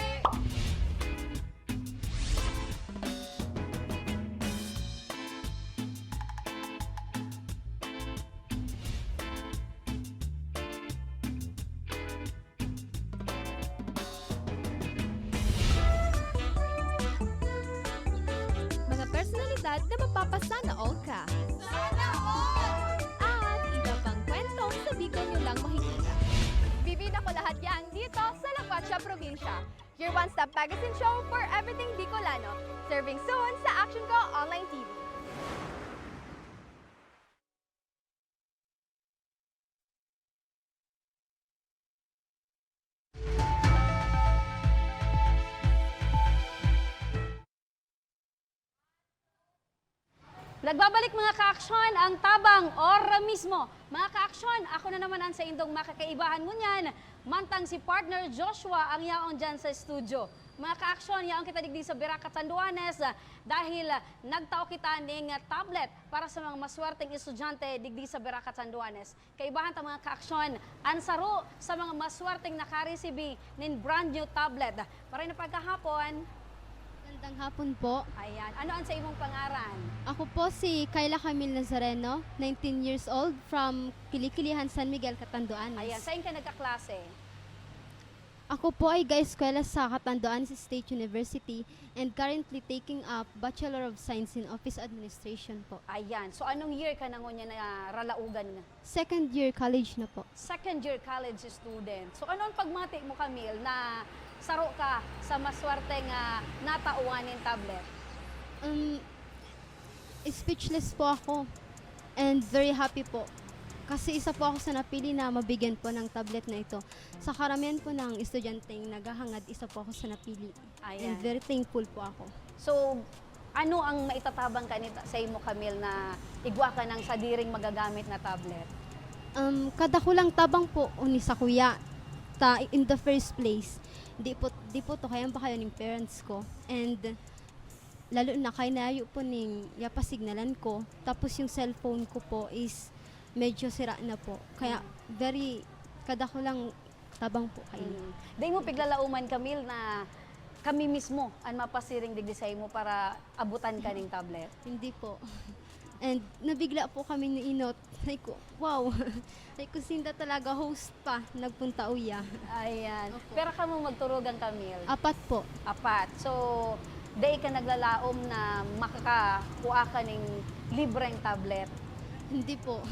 Mga personalidad na mapapasana all ka. Sana all! At iba pang kwentong sa Bicol nyo lang makikita. Bibida ko lahat yan dito sa La Cuacha Probinsya. Your one-stop magazine show for everything Bicolano. Serving soon sa Action Ko Online T V. Nagbabalik, mga kaaksyon, ang Tabang Ora mismo. Mga kaaksyon, ako na naman ang saindong makakaibahan ngunyan, mantang si partner Joshua ang yaon dyan sa studio. Mga kaaksyon, yaon kita digdi sa Biraca, Tanduanes, dahil nagtao kita ning tablet para sa mga maswerteng estudyante digdi sa Biraca, Tanduanes. Kaibahan ta, mga kaaksyon, an saro sa mga maswerteng nakaresibi nin brand new tablet. Maray na pagkahapon. Magandang hapon po. Ayan. Ano ang sa imong pangaran? Ako po si Kayla Camille Nazareno, nineteen years old, from Kilikilihan, San Miguel, Catanduanes. Ayan. Saan ka nagkaklase? Ako po ay ga-eskwela sa Catanduanes State University and currently taking up Bachelor of Science in Office Administration po. Ayan. So, anong year ka na ngunyan na ralaogan? Second year college na po. Second year college student. So, ano ang pagmati mo, Camille, na saro ka sa maswerteng, ah, natauhan nin tablet? Um, speechless po ako and very happy po. Kasi isa po ako sa napili na mabigyan po ng tablet na ito. Sa karamihan po ng estudyanteng naghahangad, isa po ako sa napili. Ayan. And very thankful po ako. So, ano ang maitatabang ka nita, sa imo, Camille, na igwa ka ng sadiring magagamit na tablet? Um, kada ko lang tabang po, uni sa kuya, ta in the first place, di po, di po to kayang bakayon ng parents ko. And lalo na kay nayo po ning yapasignalan ko. Tapos yung cellphone ko po is medyo sira na po. Kaya very, kada ko lang tabang po kayo. Mm. Dai mo piglalauman, Camille, na kami mismo an mapasiring digdi saimo para abutan ka ning tablet? Hindi po. And nabigla po kami ni Inot. Sabi ko, "Wow." Sabi ko, "Sinda talaga host pa, nagpunta uya." Ayan. Opo. Pero kamo magturugang, Camille? Apat po. Apat. So, dai ka naglalaom na makakakua ka ning libreng tablet? Hindi po.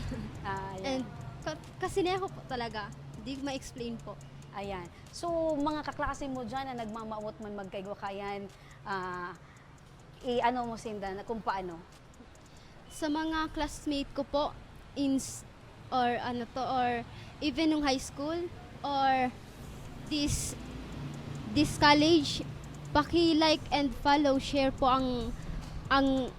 Ah, ayan. And ka-, kasi niya ako po talaga, di ma-explain po. Ayan. So, mga kaklase mo diyan na nagmamawot man magkaigwa kayan, ah, i-ano mo sinda na kung paano? Sa mga classmate ko po, in s-, or ano to, or even nung high school, or this, this college, paki-like and follow, share po ang, ang,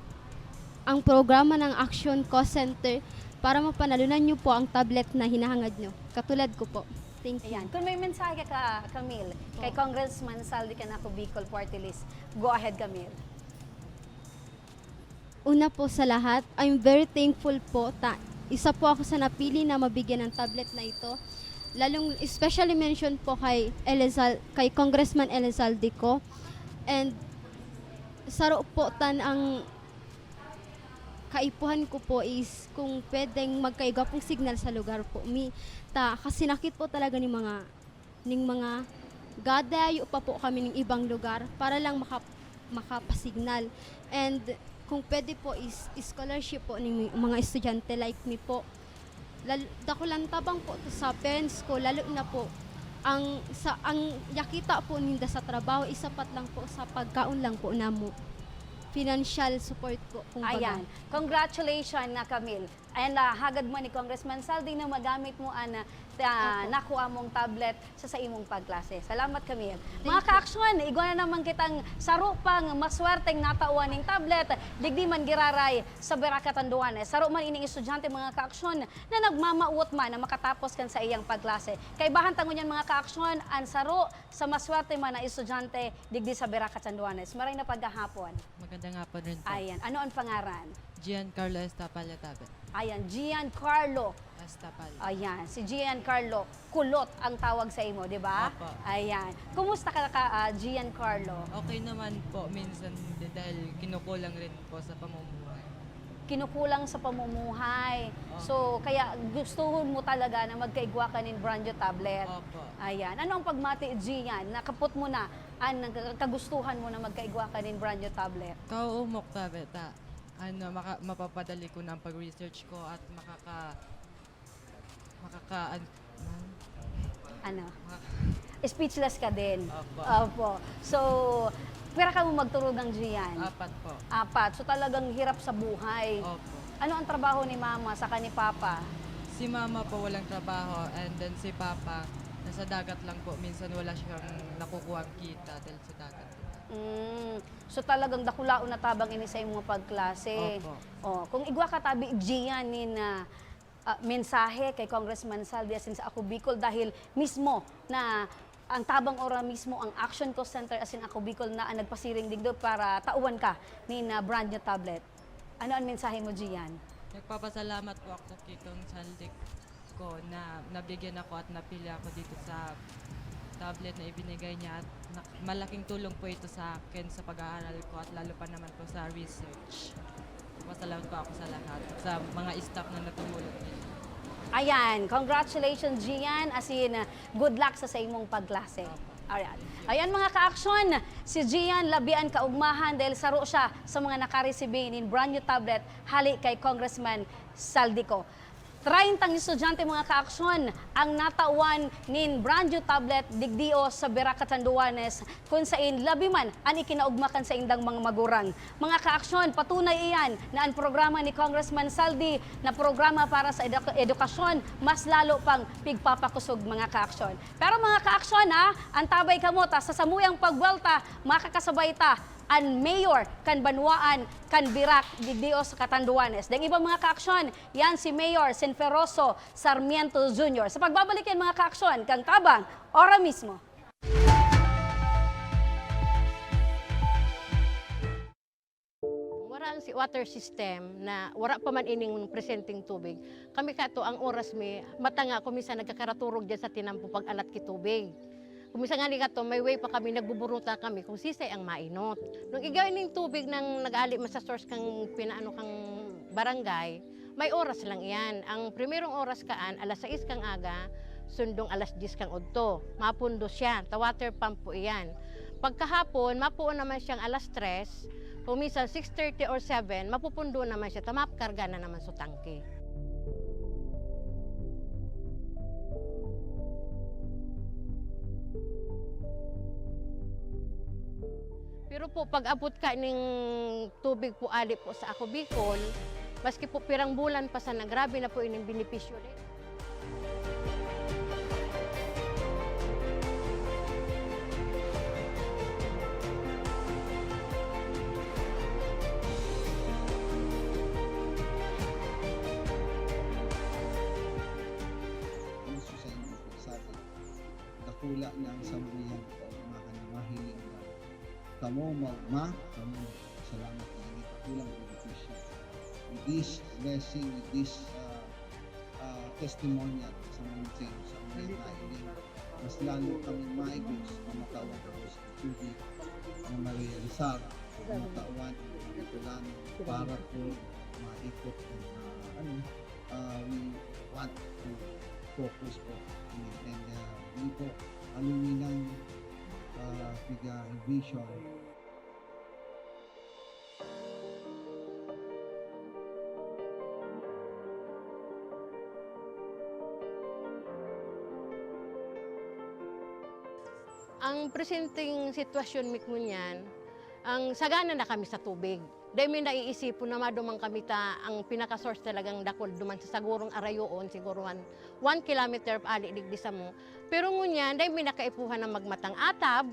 ang programa ng Action Call Center para mapanalunan niyo po ang tablet na hinahangad niyo. Katulad ko po. Thank you. Ayan. Kung may mensahe ka, Camille, kay Congressman Saldi Canaco, Bicol Party List, go ahead, Camille. Una po sa lahat, I'm very thankful po ta isa po ako sa napili na mabigyan ng tablet na ito. Lalong especially mention po kay Elizal-, kay Congressman Elizalde Co. And saro po tan ang kaipuhan ko po is kung pwedeng magkaigwa pong signal sa lugar po mi. Ta, kasi nakit po talaga ni mga ning mga gadayo pa po kami ning ibang lugar para lang maka-, makapasignal. And kung pwede po is scholarship po ning mga estudyante like me po. Lal-, dakulang tabang po to sa parents ko, lalo na po ang sa, ang yakita po ninda sa trabaho, isapat lang po sa pagkaon lang po namo. Financial support po, kumbaga. Ayan. Congratulations na, Camille. And, ah, hagad man ni Congressman Saldi na magamit mo an, ah, ta-, Opo. nakuha mong tablet sa, sa imong pagklase. Salamat, Camille. Thank Mga you. Kaaksyon, igwa na naman kitang saro pang maswerteng natawan ning tablet, digdi man giraray sa Verac, Catanduanes. Saro man ining estudyante, mga kaaksyon, na nagmamawot man na makatapos kan sa iyang pagklase. Kaibahan ta ngunyan, mga kaaksyon, an saro sa maswerte man na estudyante digdi sa Verac, Catanduanes. Maray na paghahapon. Magandang hapon rin po. Ayan. Ano ang pangaran? Giancarlo Estapalla Tabe. Ayan, Giancarlo. Estapalla. Ayan, si Giancarlo Kulot ang tawag sa imo, di ba? Opo. Ayan. Kumusta ka, ka, ah, Giancarlo? Okay naman po, minsan di-, dahil kinukulang rin po sa pamumuhay. Kinukulang sa pamumuhay. Opo. So, kaya gustuhon mo talaga na magkaigwa ka nin brand new tablet? Opo. Ayan. Ano ang pagmati, Gian? Nakapot mo na an kagustuhan mo na magkaigwa ka nin brand new tablet? Kauumok, tabi ta. Ano, maka-, mapapadali ko na ang pag-research ko at makaka-, makaka-, an-, man? Ano? Makaka- Speechless ka din? Opo. Opo. So, pira kamo magturugang, Gian? Apat po. Apat. So, talagang hirap sa buhay. Opo. Ano ang trabaho ni mama saka ni papa? Si mama po walang trabaho, and then si papa, nasa dagat lang po. Minsan wala siyang nakukuhang kita dahil sa dagat. Mm. So, talagang dakulaon na tabang ini sa imong pagklase. Opo. Oh, kung igwa ka tabi, Gian, nin, ah, ah, mensahe kay Congressman Saldi asin sa Ako Bicol, dahil mismo na ang tabang ora mismo ang Action Call Center asin Ako Bicol na ang nagpasiring digdo para tawan ka nin, ah, brand new tablet. Ano ang mensahe mo, Gian? Nagpapasalamat po ako kay Kong Saldi ko na nabigyan ako at napili ako dito sa tablet na ibinigay niya, at nak-, malaking tulong po ito sa akin sa pag-aaral ko at lalo pa naman po sa research. Pasalamat po ako sa lahat, sa mga staff na tumulong din. Ayan, congratulations, Gian. As in, good luck sa, sa imong pagklase. Ayan. Ayan, mga kaaksyon, si Gian labi an kaugmahan dahil saro siya sa mga nakaresibi nin brand new tablet hali kay Congressman Saldi Co. Traintang estudyante, mga kaaksyon, ang natawan nin brand new tablet digdio sa Verac, Catanduanes, kun sain labi man an ikinaugma kan saindang mga magurang. Mga kaaksyon, patunay iyan na an programa ni Congressman Saldi na programa para sa eduk-, edukasyon mas lalo pang pigpapakosog, mga kaaksyon. Pero, mga kaaksyon, ha, antabay kamo ta sa samuyang pagbuwelta, makakasabay ta an mayor kan banwaan kan Verac digdio sa Catanduanes. Dang iba, mga kaaksyon, yan si Mayor Sinferoso Sarmiento Junior. Sa pagbabalik yan, mga kaaksyon, kan Tabang, ora mismo. Wara ang si water system na wara pa man ining presenteng tubig. Kami kato, ang oras mi, mata nga ako minsan nagkakaraturog dyan sa tinampo pag-alat ki tubig. Kung minsan nga ni kato, may way pa kami, nagbuburuta kami kung sisay ang mainot. Nung igay ning tubig nang nag-aali man sa source kang pinaano kang barangay, may oras lang iyan. Ang primerong oras kaan, alas sais kang aga, sundong alas diyes kang udto. Mapundo siya, ta water pump po iyan. Pagkahapon, mapuon naman siyang alas tres, kung minsan six thirty or seven, mapupundo naman siya, ta makarga na naman sa tangke. Pero po, pag-abot ka ning tubig po ali po sa Ako Bicol, maski po pirang bulan pa sana, grabe na po ining benepisyo din. Gusto sa inyo po, sa atin. Dakula na ang samuyang kaugmahan na mahiling na kamo maugma, kamo salamat na ini dakulang benepisyo. This blessing, with this, ah, ah, testimonial sa mga saints, sa mga na ini, mas lalo kaming maigos na matawan ako sa tubig na marealisar, matawan ang mga Bicolano para po maikot ang, ah, ano, ah, we want to focus po. And, ah, yun po, aluminan, ah, piga vision. Ang presenteng sitwasyon mi ngunyan, ang sagana na kami sa tubig. Dai mi naiisipon na maduman kami ta ang pinaka-source talagang dakul duman sa sagurong arayoon, siguro one, one kilometer ali digdi samo. Pero ngunyan, dai mi na kaipuhan na magmatang atab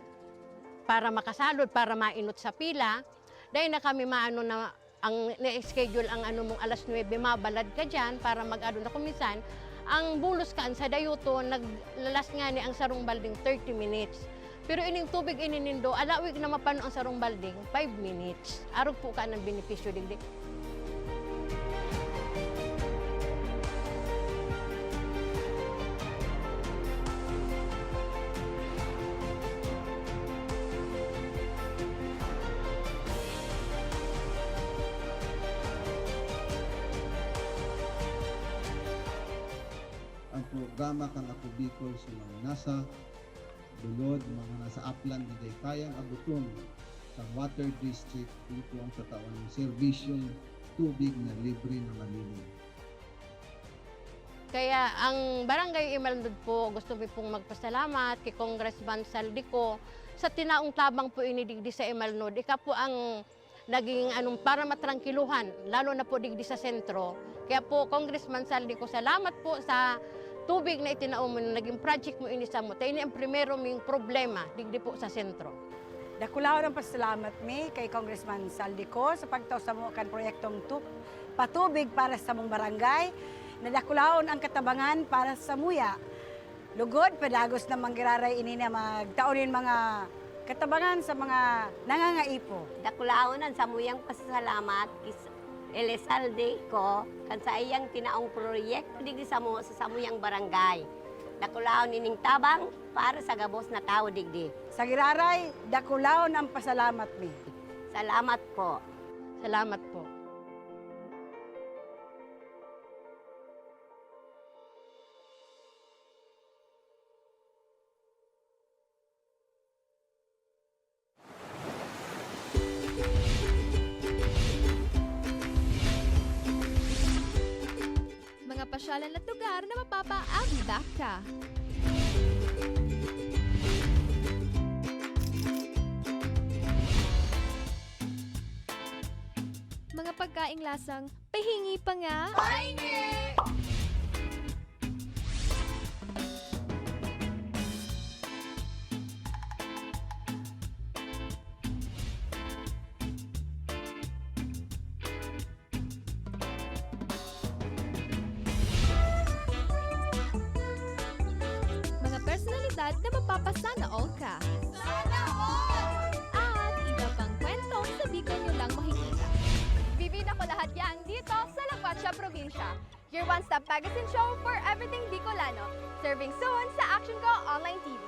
para makasalod, para mainot sa pila. Dai na kami maano na ang na-schedule ang ano mong alas nuebe, mabalad ka diyan para mag-ano na kung minsan, ang bulos kan sa dayoton, naglalas ngani ang sarong balding thirty minutes. Pero ining tubig ini nindo, alawig na mapano ang sarong balding, five minutes. Arog po ka ng benepisyo digdi. Ang programa kan Ako Bicol sa mga nasa bulod, mga nasa aplan na dai kayang abuton sa water district, ito ang tatawan ng serbisyong tubig na libre na malinis. Kaya ang Barangay Imalnod po, gusto mi pong magpasalamat kay Congressman Zaldy Co sa tinaong tabang po ini digdi sa Imalnod. Ika po ang naging anong para matrangkiluhan, lalo na po digdi sa sentro. Kaya po, Congressman Zaldy Co, salamat po sa tubig na itinao mo, na naging project mo ini samo. Ta ini ang primero ming problema digdi po sa sentro. Dakulaon ang pasalamat mi kay Congressman Zaldy Co sa pagtao samo kan proyektong tu-, patubig para sa samong barangay. Nadakulaon ang katabangan para samuya. Lugod, padagos na manggiraray ini na magtao nin mga katabangan sa mga nangangaipo. Dakulaon ang samuyang pasasalamat kis-, Elizalde Co kan saiyang tinaong proyekto digdi samo sa samuyang barangay. Dakulaon ining tabang para sa gabos na tawo digdi. Sa giraray, dakulaon ang pasalamat mi. Salamat po. Salamat po. Mga pasyalan at lugar na mapapaagi ka. Mga pagkaing lasang pahingi pa nga. Pahingi! Mga personalidad na mapapasana all ka. Sana all! At iba pang kwentong sa Bicol nyo lang makikita. Bibida ko lahat yan dito sa La Cuacha Probinsya. Your one-stop magazine show for everything Bicolano. Serving soon sa Action Co Online T V.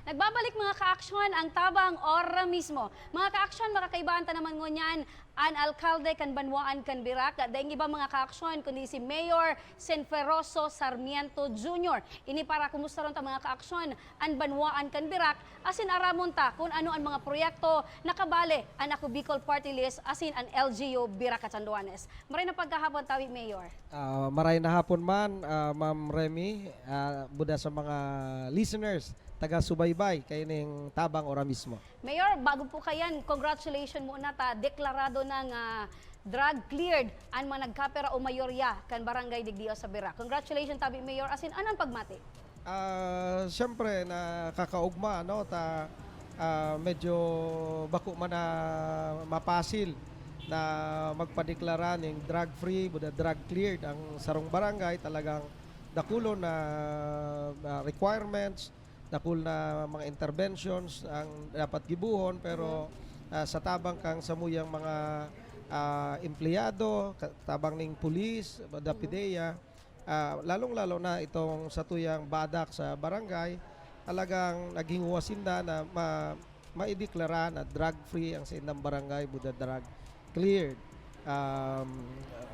Nagbabalik, mga kaaksyon, ang Tabang Ora Mismo. Mga kaaksyon, makakaibaan ta naman ngunyan an alkalde kan banwaan kan Virac, daing iba, mga kaaksyon, kundi si Mayor Sinferoso Sarmiento Junior. Ini para kumustaron ta, mga kaaksyon, an banwaan kan Virac, asin aramon ta kun ano an mga proyekto na kabale an Ako Bicol Party List asin an L G U Virac Catanduanes. Maray na pagkahapon, Tabi Mayor. Ah, maray na hapon man, ah, Ma'am Remy, ah, buda sa mga listeners, taga-subaybay kaining Tabang Ora Mismo. Mayor, bago po kayan, congratulations muna ta, deklarado nang, ah, drug cleared an mga nagkapera o mayorya kan barangay digdi sa Virac. Congratulations, Tabi Mayor. Asin, ano ang pagmati? Ah, siyempre, nakakaugma, no, ta, ah, medyo bako man na mapasil na magpadeklara ning drug-free, buda drug-cleared ang sarong barangay, talagang dakulon na, ah, requirements, dakul na mga interventions ang dapat gibohon, pero, ah, sa tabang kang samuyang mga, ah, empleyado, ka-, tabang ning pulis, buda PDEA, ah, lalong-lalo na itong satuyang badak sa barangay, talagang naghinguha sinda na ma-, maideklara na drug-free ang saindang barangay, buda drug-cleared. Um,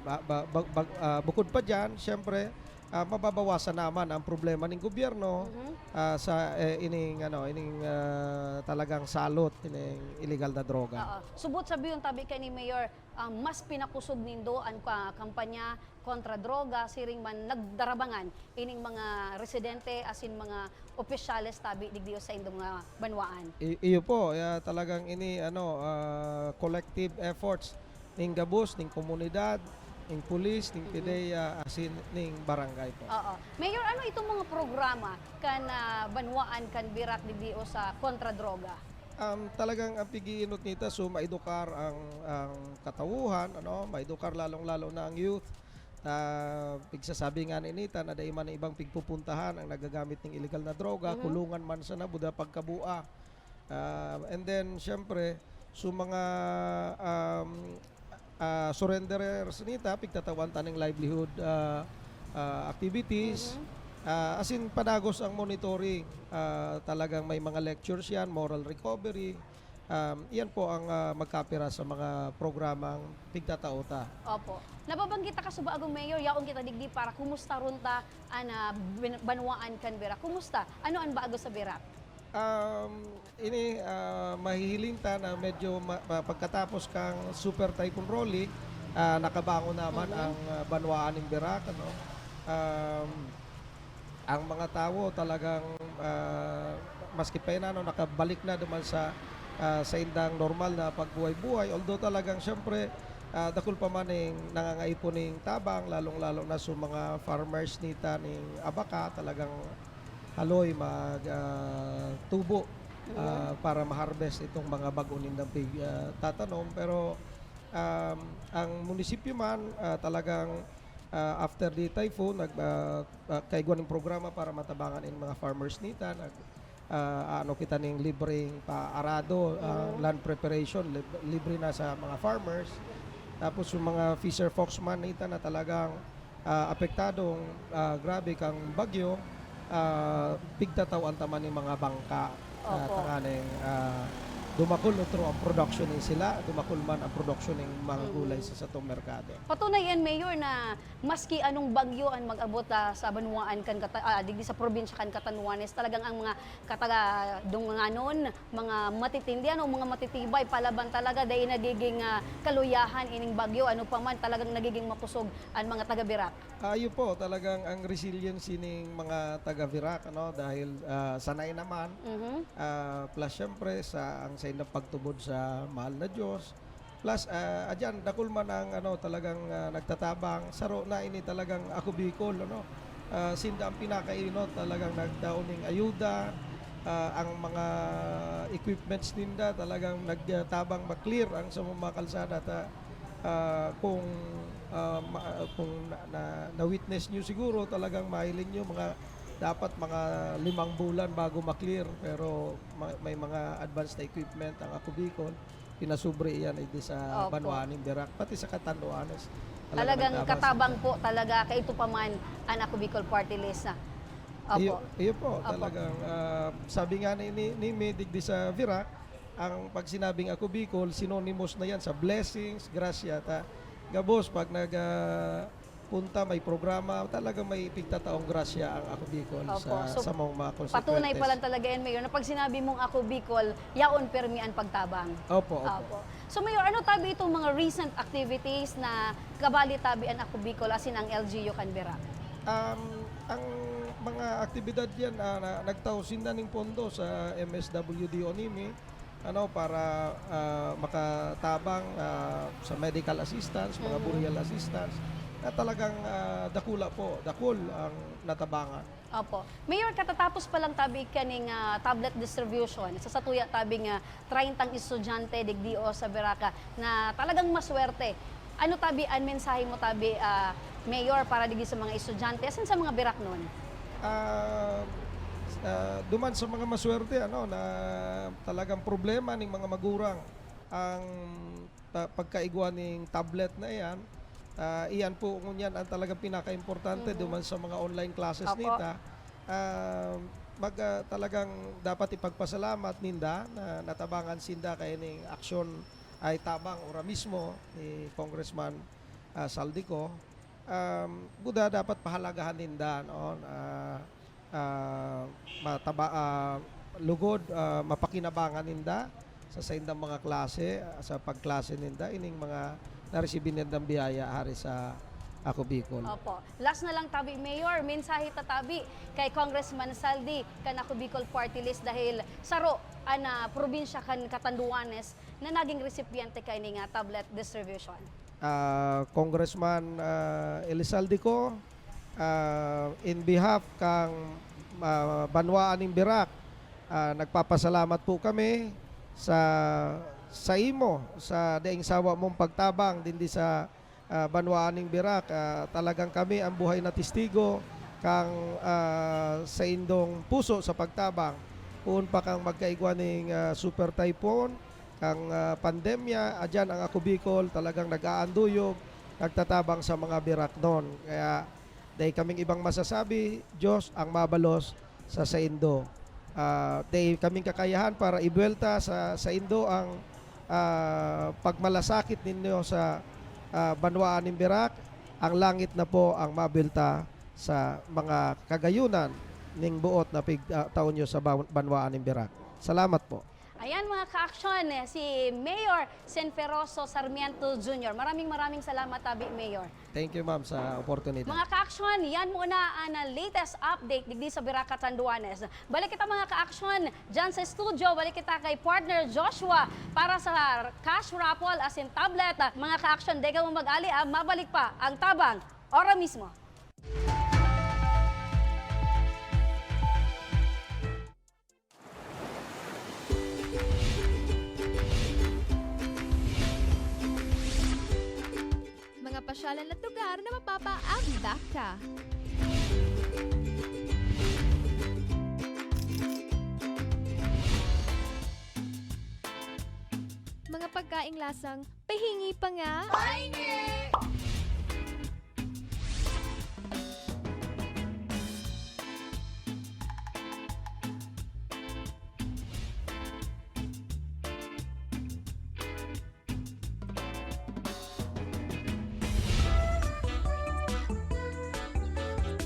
ba-, ba-, bag-, bag-, ah, bukod pa diyan, siyempre, ah, mababawasan naman ang problema ning gobyerno, Mhm. ah, sa, eh, ining, ano, ining, ah, talagang salot, ining illegal na droga. Oo. Subot sabi yung tabi kay ni Mayor, ah, mas pinakusog nindo an ka-, kampanya kontra droga, siring man nagdarabangan ining mga residente asin mga opisyales tabi digdi sa indong mga banwaan. I-, iyo po, ya, talagang ini, ano, ah, collective efforts ning gabos, ning komunidad, ning pulis, ning Mhm. PDEA, asin ning barangay po. Oo. Mayor, ano itong mga programa kan, ah, banwaan kan Virac digdi sa kontra droga? Um, talagang ang pig-iinot nita, so maedukar ang, ang katawuhan, ano, maedukar lalong-lalo na ang youth. Ah, pigsasabi nga ni nita na dai man ibang pigpupuntahan ang nagagamit ning illegal na droga, Mhm. kulungan man sana buda pagkabua. Ah, and then, siyempre, so mga, um, ah, surrenderers nita, pigtatawan ta ning livelihood, ah, ah, activities. Mhm. Ah, as in, padagos ang monitoring. Ah, talagang may mga lectures yan, moral recovery. Um, yan po ang, ah, magkapira sa mga programang pigtatao ta. Opo. Nababanggit ta kasubago, Mayor, yaon kita digdi para kumusta run ta an, ah, bin-, banwaan kan Virac. Kumusta? Ano an bago sa Virac? Um, ini, ah, mahihiling ta na medyo ma-, ma-, pagkatapos kang Super Typhoon Rolly, ah, nakabangon naman Mhm. ang, ah, banwaan nin Virac, ano. Um, ang mga tawo talagang, ah, maski pa yan, ano, nakabalik na duman sa, ah, saindang normal na pagbuhay-buhay. Although talagang, siyempre, ah, dakul pa man ning nangangaipo ning tabang, lalong-lalo na sa mga farmers nita ning abaka, talagang haloy mag, ah, tubo, Mhm. ah, para ma-harvest itong mga bago nindang pig-, ah, tatanom. Pero, um, ang munisipyo man, ah, talagang, ah, after the typhoon, nag, ah, ah, kaigwa ning programa para matabangan in mga farmers nita. Nag, ah, ano kita ning libreng paarado, ah, Mhm. land preparation, lib-, libre na sa mga farmers. Tapos yung mga fisher folks man nita na talagang ah, apektadong, ah, grabe kang bagyo, ah, pigtataw-an ta man ning mga bangka, ah, Opo. tanganing, ah, dumakul otro ang production nin sila, dumakul man ang production nin mga Mhm. gulay sa satong merkado. Patunay yan, Mayor, na maski anong bagyo an mag-abot, ah, sa banwaan kan Cata-, ah, digdi sa probinsya kan Catanduanes, talagang ang mga katadunganon, mga matitindi, ano, mga matitibay, palaban talaga, dai nagiging, ah, kaluyahan ining bagyo. Ano pa man, talagang nagiging makusog an mga taga Virac. Ah, yun po, talagang ang resiliency ning mga taga Virac, ano, dahil, ah, sanay naman, Mhm. ah, plus, siyempre, sa, ang saindang pagtubod sa mahal na Diyos, plus, ah, adyan, dakul man ang, ano, talagang, ah, nagtatabang. Saro na ini talagang Ako Bicol, ano. Ah, sinda ang pinakainot, talagang nagtao ning ayuda. Ah, ang mga equipments ninda talagang nagtabang ma-clear ang sa mga kalsada. Ta, ah, kung, ah, ma-, kung na, na, na-witness nyo siguro, talagang mahiling nyo, mga, dapat mga limang bulan bago ma-clear. Pero ma-, may mga advanced na equipment ang Ako Bicol. Pinasubre iyan, eh, di sa Opo. banwaan nin Virac, pati sa Catanduanes. Talagang Talagang nagtabang katabang sila. po talaga, kaito pa man an Ako Bicol Party List na. Opo. Iyo, iyo po, Opo. talagang, ah, sabi nga ni, ni, ni May digdi sa Virac, ang pag sinabing Ako Bicol, synonymous na yan sa blessings, grasya, ta. Gabos, pag nag, ah, punta, may programa, talagang may pigtataong grasya ang Ako Bicol Opo. sa, So, sa mga, mga patunay constituentes. pa lang talaga yan, Mayor, na pag sinabi mong Ako Bicol, yaon permi an pagtabang. Opo, opo. Opo. So, Mayor, ano tabi itong mga recent activities na kabali tabi an Ako Bicol, asin ang L G U kan Virac? Um, ang mga aktibidad yan, ah, na, nagtao sinda ning pondo sa M S W D Onime, ano, para, ah, makatabang, ah, sa medical assistance, mga Mhm. burial assistance. Ah, talagang, ah, dakula po, dakul ang natabangan. Opo. Mayor, katatapos pa lang tabi kaning, ah, tablet distribution sa satuya tabi nga treyntang estudyante digdi o sa Virac na talagang maswerte. Ano tabi an mensahe mo tabi, ah, Mayor, para digdi sa mga estudyante asin sa mga Viracnon? Ah, ah, duman sa mga maswerte, ano, na talagang problema ning mga magurang ang ta-, pagkaigwa ning tablet na iyan, ah, iyan po ngunyan ang talagang pinakaimportante Mhm. duman sa mga online classes Opo. nita. Ah, mag-, ah, talagang dapat ipagpasalamat ninda na natabangan sinda kaining aksyon ay tabang ora mismo ni Congressman, ah, Zaldy Co. Um, buda dapat pahalagahan ninda, no, na, ah, mataba-, ah, lugod, ah, mapakinabangan ninda sa saindang mga klase, ah, sa pagklase ninda, ining mga naresibi nindang biyaya hari sa Ako Bicol. Opo. Last na lang tabi, Mayor, mensahe ta tabi kay Congressman Zaldy kan Ako Bicol Party List dahil saro an, ah, probinsya kan Catanduanes na naging resipyente kaini nga tablet distribution. Ah, Congressman, ah, Elizalde Co, ah, in behalf kan, ah, banwaan nin Virac, ah, nagpapasalamat po kami sa, sa imo, sa daing sawa mong pagtabang dindi sa, ah, banwaan nin Virac. Ah, talagang kami ang buhay na testigo kang, ah, saindong puso sa pagtabang. Poon pa kang magkaigwa ning, ah, super typhoon, kang, ah, pandemya, adyan ang Ako Bicol talagang nag-aanduyog, nagtatabang sa mga Viracnon. Kaya dai kaming ibang masasabi, Diyos ang mabalos sa saindo. Ah, dai kaming kakayahan para ibuwelta sa saindo ang, ah, pagmalasakit ninyo sa, ah, banwaan nin Virac. Ang langit na po ang mabuwelta sa mga kagayunan ning buot na pig-, ah, taon nyo sa ban-, banwaan nin Virac. Salamat po. Ayan, mga ka-aksyon, si Mayor Sinferoso Sarmiento Junior. Maraming, maraming salamat, tabi, Mayor. Thank you, ma'am, sa oportunidad. Mga ka-aksyon, yan muna ang latest update digdi sa Virac, Catanduanes. Balik kita, mga ka-aksyon, dyan sa studio. Balik kita kay partner Joshua para sa cash raffle asin tablet. Mga ka-aksyon, di kamo mag-ali, ah, mabalik pa ang Tabang, ora mismo. Mga pasyalan at lugar na mapapaabibak ka. Mga pagkaing lasang pahingi pa nga. Pahingi!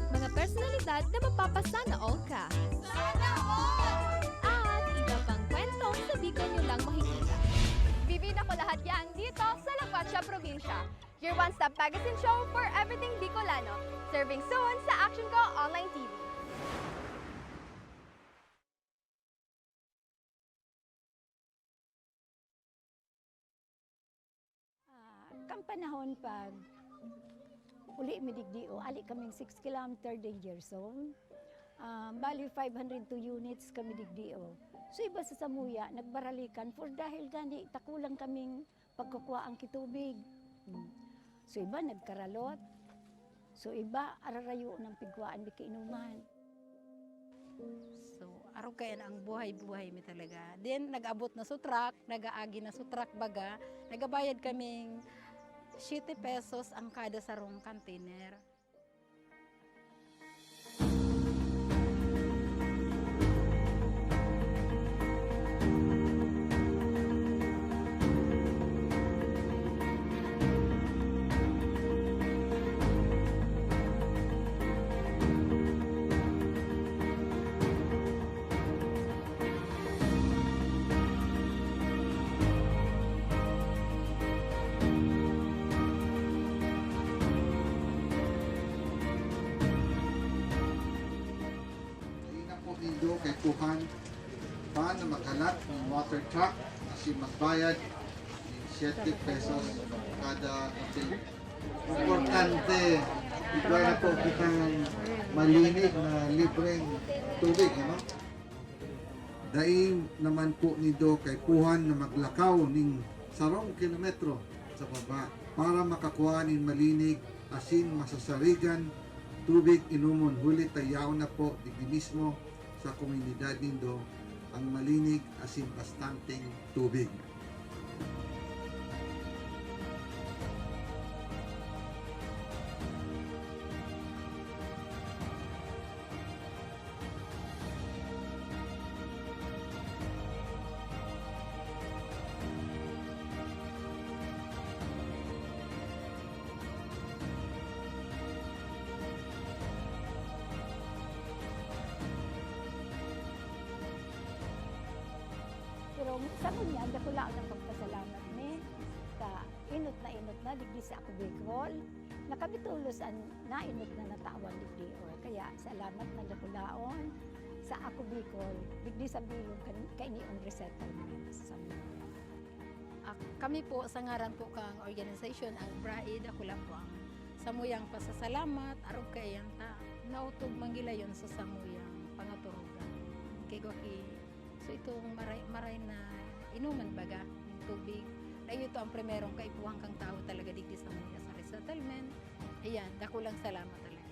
Mga personalidad na mapapasana all ka. Sana all! At iba pang kwento sa Bicol nyo lang makikita. Bibida ko lahat yan dito sa La Cuacha Probinsya. Your one-stop magazine show for everything Bicolano. Serving soon sa Action Ko Online T V. Ah, kan panahon pag uli mi digdi, o, ali kaming six kilometer danger zone. Ah, bali, five hundred two units kami digdi, o. So, iba sa samuya, nagbaralikan for dahil gani, takulang kaming pagkukua ang kitubig. Hmm. So, iba nagkaralot. So, iba ararayo ng pigwaan di kainuman. So, arog kaya na ang buhay-buhay mi talaga. Then, nag-abot na sa truck, nag-aagi na sa truck baga, nagabayad kaming siyete pesos ang kada sarong container. Kaina po nindo kaipuhan pa na maghalat nin water truck asin magbayad nin siyete pesos kada container. Importante, igwa na po kitang malinig na libreng tubig, ano? Dai naman po nindo kaipuhan na maglakaw ning sarong kilometro sa baba para makakuha nin malinig asin masasarigan tubig inomon, huli ta yaon na po digdi mismo sa komunidad nindo ang malinig asin bastanteng tubig. Pero sa ngunyan, dakula ang pagpasalamat mi ta inot na inot na digdi sa Ako Bicol. Nakabitulos an nainot na natawan digdi, o. Kaya salamat na dakulaon sa Ako Bicol, digdi sa bilog kan, kaini ang resettlement sa mga. Ah, kami po, sa ngaran po kang organisasyon, ang BRAID, ako lang po ang samuyang pasasalamat, arog kaiyan ta, naotob man gilayon sa samuyang pangaturugan. Kay gwa ki, so itong maray, maray na inuman baga, yung tubig, na ito ang primerong kaipuhan kang tao talaga digdi sa mga sa resettlement. Ayan, dakulang salamat talaga.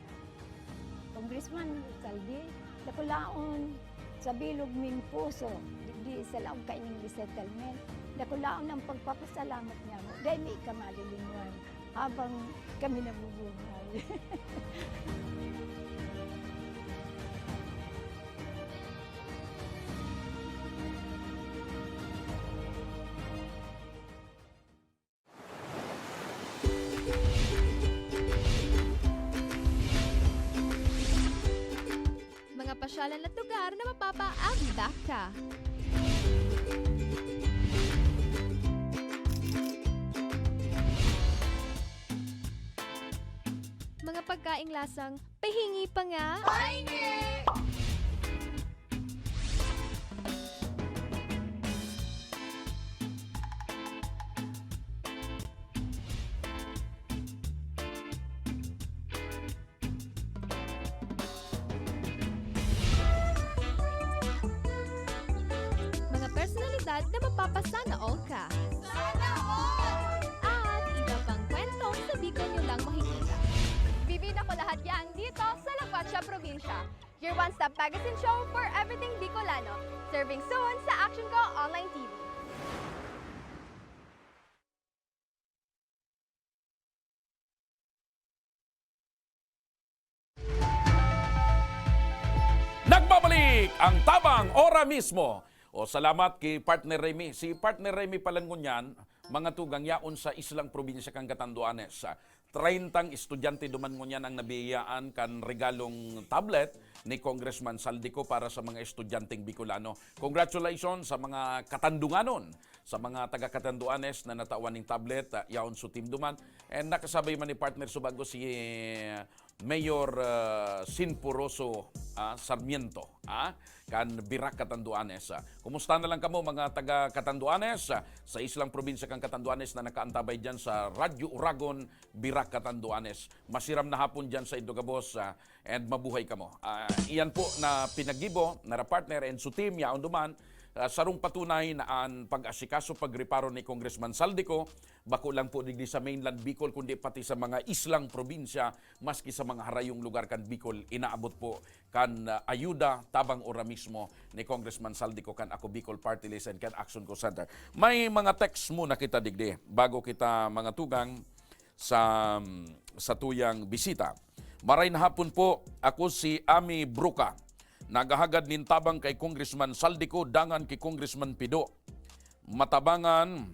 Congressman Saldi, dakulaon sa bilog ming puso, digdi sa laog kaining resettlement. Dakulaon ang pagpapasalamat niya mo. Dahil may ka malilingwan habang kami nabubuhay. Mga pasyalan at lugar na mapapaagda ka. Mga pagkaing lasang pahingi pa nga. Pahingi! Mga personalidad na mapapasana all ka. Sana all! At iba pang kwentong sa Bicol nyo lang makikita. Bibida ko lahat yan dito sa La Guacha Probinsya. Your one-stop magazine show for everything Bicolano. Serving soon sa Action Ko Online T V. Nagbabalik ang Tabang Ora Mismo. O, salamat ki Partner Remy. Si Partner Remy pala ngunyan, mga tugang, yaon sa islang probinsya kan Catanduanes. Treyntang estudyante duman ngunyan ang nabiyayaan kan regalong tablet ni Congressman Zaldy Co para sa mga estudyanteng Bicolano. Congratulations sa mga Katandunganon, sa mga taga Catanduanes na natawan ning tablet, ah, yaon sa team duman. And nakasabay man ni Partner Subago si Mayor, ah, Sinpuroso, ah, Sarmiento, ah, kan Virac, Catanduanes, ah. Kumusta na lang kamo, mga taga Catanduanes, ah, sa islang probinsya kan Catanduanes na nakaantabay diyan sa Radyo Uragon, Virac, Catanduanes? Masiram na hapon diyan sa indo gabos, ah, and mabuhay kamo. Ah, iyan po na pinagibo, nara partner and su team, yaon duman, ah, sarong patunay na an pag-asikaso, pagreparo ni Congressman Zaldy Co, bako lang po digdi sa mainland Bicol, kundi pati sa mga islang probinsya, maski sa mga harayong lugar kan Bicol, inaabot po kan, ah, ayuda, tabang ora mismo ni Congressman Zaldy Co kan Ako Bicol Party List and kan Action Co Center. May mga text muna kita digdi bago kita mga tugang sa, sa tuyang bisita. Maray na hapon po, ako si Ami Bruca. Naghahagad nin tabang kay Congressman Zaldy Co dangan ki Congressman Pido. Matabangan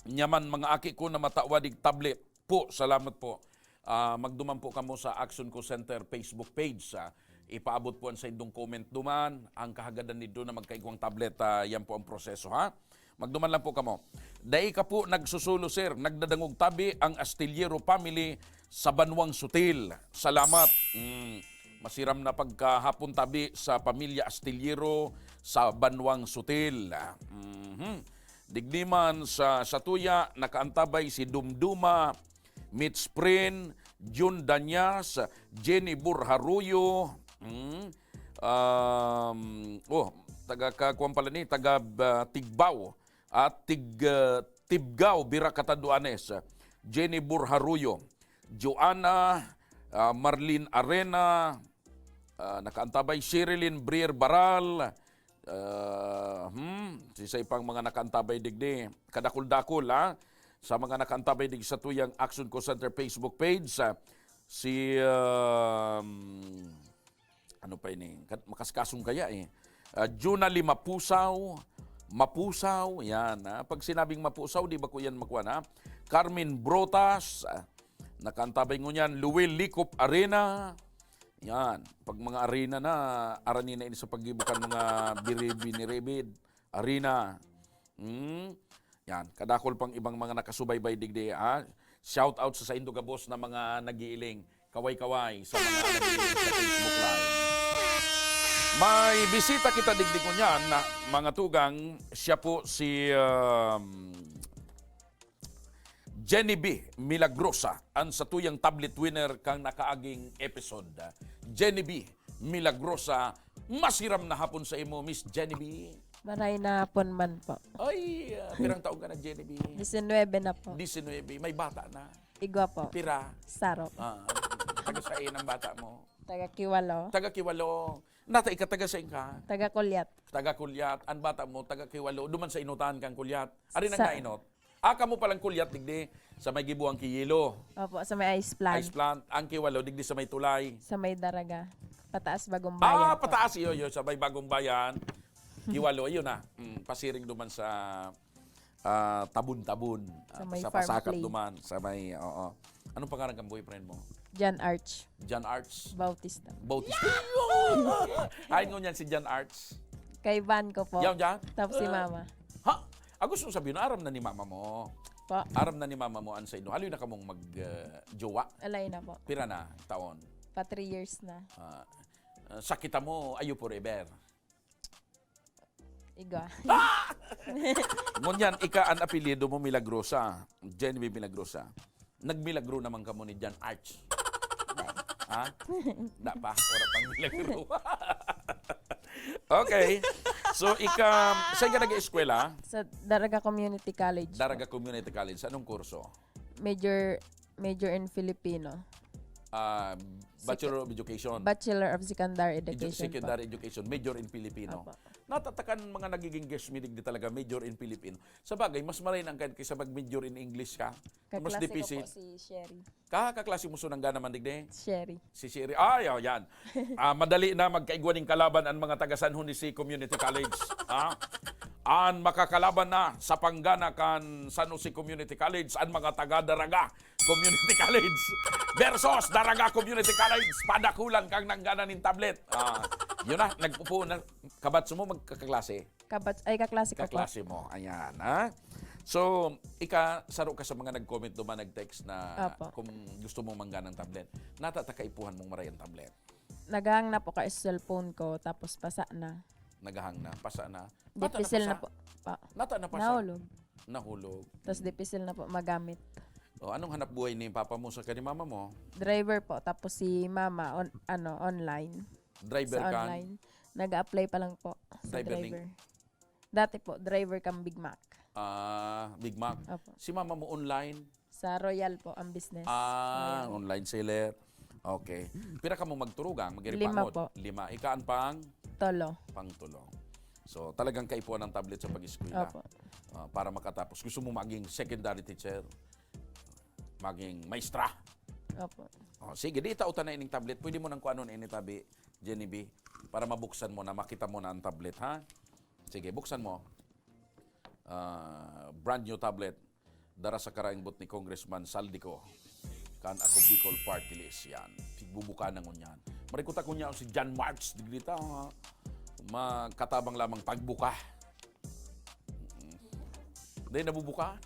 niya man mga aki ko na matawa dig tablet. Po, salamat po. Ah, magduman po kamo sa Action Co Center Facebook page, ah. Ipaabot po an saindong comment duman. Ang kahagadan nindo na magkaigwang tablet, ah, yan po ang proseso, ha? Magduman lang po kamo. Dai ka po nagsusulo, sir. Nagdadangog tabi ang Astillero family sa Banwang Sutil. Salamat. Mm, masiram na pagkahapon tabi sa pamilya Astillero sa Banwang Sutil. Mhm. Digdi man sa, sa tuya, nakaantabay si Dumduma Mitch Prin, Jun Danyas, Jenny Borjaruyo, mm, um, oh, taga ka-, kuwan pala ni, taga, ah, Tigbao at Tig-, ah, Tibgao, Bira, Catanduanes, Jenny Borjaruyo, Joanna, ah, Marlene Arena, ah, nakaantabay, Sherilyn Brier Baral, ah, hmm, sisay pang mga nakaantabay digdi. Kadakul-dakul, ha? Sa mga nakaantabay dig satuyang Action Call Center Facebook page, ah, si, um, ano pa ini? Kat-, makaskasong kaya, eh. Ah, Junali Mapusaw, Mapusaw, yan, ha? Pag sinabing Mapusaw, di ba ko yan makuha, ha? Carmen Brotas, ah, nakaantabay ngunyan, Luel Likop Arena, yan. Pag mga arena na, arani na ini sa paggibo kan mga biribi ni Rebid. Arena. Hmm? Yan. Kadakol pang ibang mga nakasubaybay digdi, ha? Shout out sa saindo gabos na mga nagiiling. Kaway-kaway sa mga nagiiling sa Facebook Live. May bisita kita digdi ngunyan na mga tugang. Siya po si, um, Jenny B Milagrosa, an satuyang tablet winner kan nakaaging episode. Jenny B Milagrosa, masiram na hapon sa imo, Miss Jenny B. Maray na hapon man po. Ay, ah, pirang taon ka na, Jenny B? Disinwebe na po. Disinwebe. May bata na. Igwa po. Pira? Saro. Ah, taga saan ang bata mo? Taga Kiwalo. Taga Kiwalo. Nata ika taga saan ka? Taga Kulyat. Taga Kulyat. Ang bata mo, taga Kiwalo. Duman sa inutan kang Kulyat. Ari nang Sa nainot? Ah, kamo palang Kulyat, digdi. Sa may gibuang Kiyilo. Opo, sa may ice plant. Ice plant. Ang Kiwalo, digdi sa may tulay. Sa may Daraga. Pataas Bagong Bayan Ah, po. Pataas. Iyo, iyo. Sa may Bagong Bayan. Kiwalo, ayun na. Mm, pasiring duman sa, ah, Tabon-Tabon. Sa Ah, may sa farm Pasakap play. Duman. Sa may, oo. Anong pangalan kang boyfriend mo? John Arch. John Arch. Bautista. Bautista. Ay, ngunyan si John Arch. Kaiban ko po. Yan, dyan? Tapos si Ah. Mama. Ha? Ah, gusto kong sabihin, aram na ni mama mo. Po. Aram na ni mama mo ang sa inyo. Haloy na kamong mag, ah, jowa. Alay na po. Pira na taon? Pa three years na. Ah, ah, sa kita mo, ayo forever. Igwa. Ngunyan, ika an apelyido mo, Milagrosa. Genevieve Milagrosa. Nagmilagro naman kamo ni John Arch. Ha? Da pa? Wala pang milagro. Okay. So, ika, saan ka nag-eskwela? Sa Daraga Community College po. Daraga Community College. Anong kurso? Major, major in Filipino. Ah, Bachelor of Education. Bachelor of Secondary Edu-, Education po. Secondary Education, major in Filipino. Opo. Natatakan mga nagiging guest mi digdi talaga, major in Filipino. Sa bagay, mas maray na ang kan-, kaysa mag-major in English ka. Mas Kaklase ko dipisi-, po si Sherry. Ka-, kaklase mo, so, nangga naman digdi? Sherry. Si Sherry. Ay, oh, yan. Ah, madali na magkaigwa ning kalaban ang mga taga San Jose Community College. Ha? An makakalaban na sa panggana kan San Jose Community College, an mga taga Daraga Community College versus Daraga Community College. Padakulan kang nanggana nin tablet. Ah, yun na, nagpupuon na. Kabatch mo, magkakaklase? Kabatch, ay, kaklase ko po. Kaklase mo. Ayan, ha? So, ika, saro ka sa mga nag-comment duman, nag-text na Apo. Kung gusto mong mangga ng tablet. Nata ta kaipuhan mong maray ang tablet? Naghahang na po ka cellphone ko, tapos pasa na. Naghahang na, pasa na. Nata na Dipisil na pasa? Po. Pa. Nata na pasa? Nahulog. Nahulog. Tas dipisil na po magamit. O, anong hanap buhay ni papa mo saka ni mama mo? Driver po, tapos si mama, on-, ano, online. Driver Sa kan? Online. Nag-a-apply pa lang po sa Driver ning driver. Dati po, driver kang Big Mac. Ah, Big Mac. Opo. Si mama mo online? Sa Royal po ang business. Ah, Royal. Online seller. Okay. Pira kamo magturugang, Lima magiripangot? Po. Lima. Ika an pang? Tolo. Pang tulo. So, talagang kaipuhan ang tablet sa pag-eskwela. Opo. Ah, para makatapos. Gusto mo maging secondary teacher? Maging maestra? Opo. Oh, sige, di tao ta na ining tablet. Pwede mo nang kuanon ini tabi, Jenny B, para mabuksan mo na, makita mo na ang tablet, ha? Sige, buksan mo. Ah, brand new tablet. Dara sa karaingbot ni Congressman Saldico. Kan Ako Bicol Party List, yan. Tigbubuka na ngunyan. Marikuta ko niya si John March, digrita, ha? Magkatabang lamang pagbuka. Mm. Dahil nabubuka.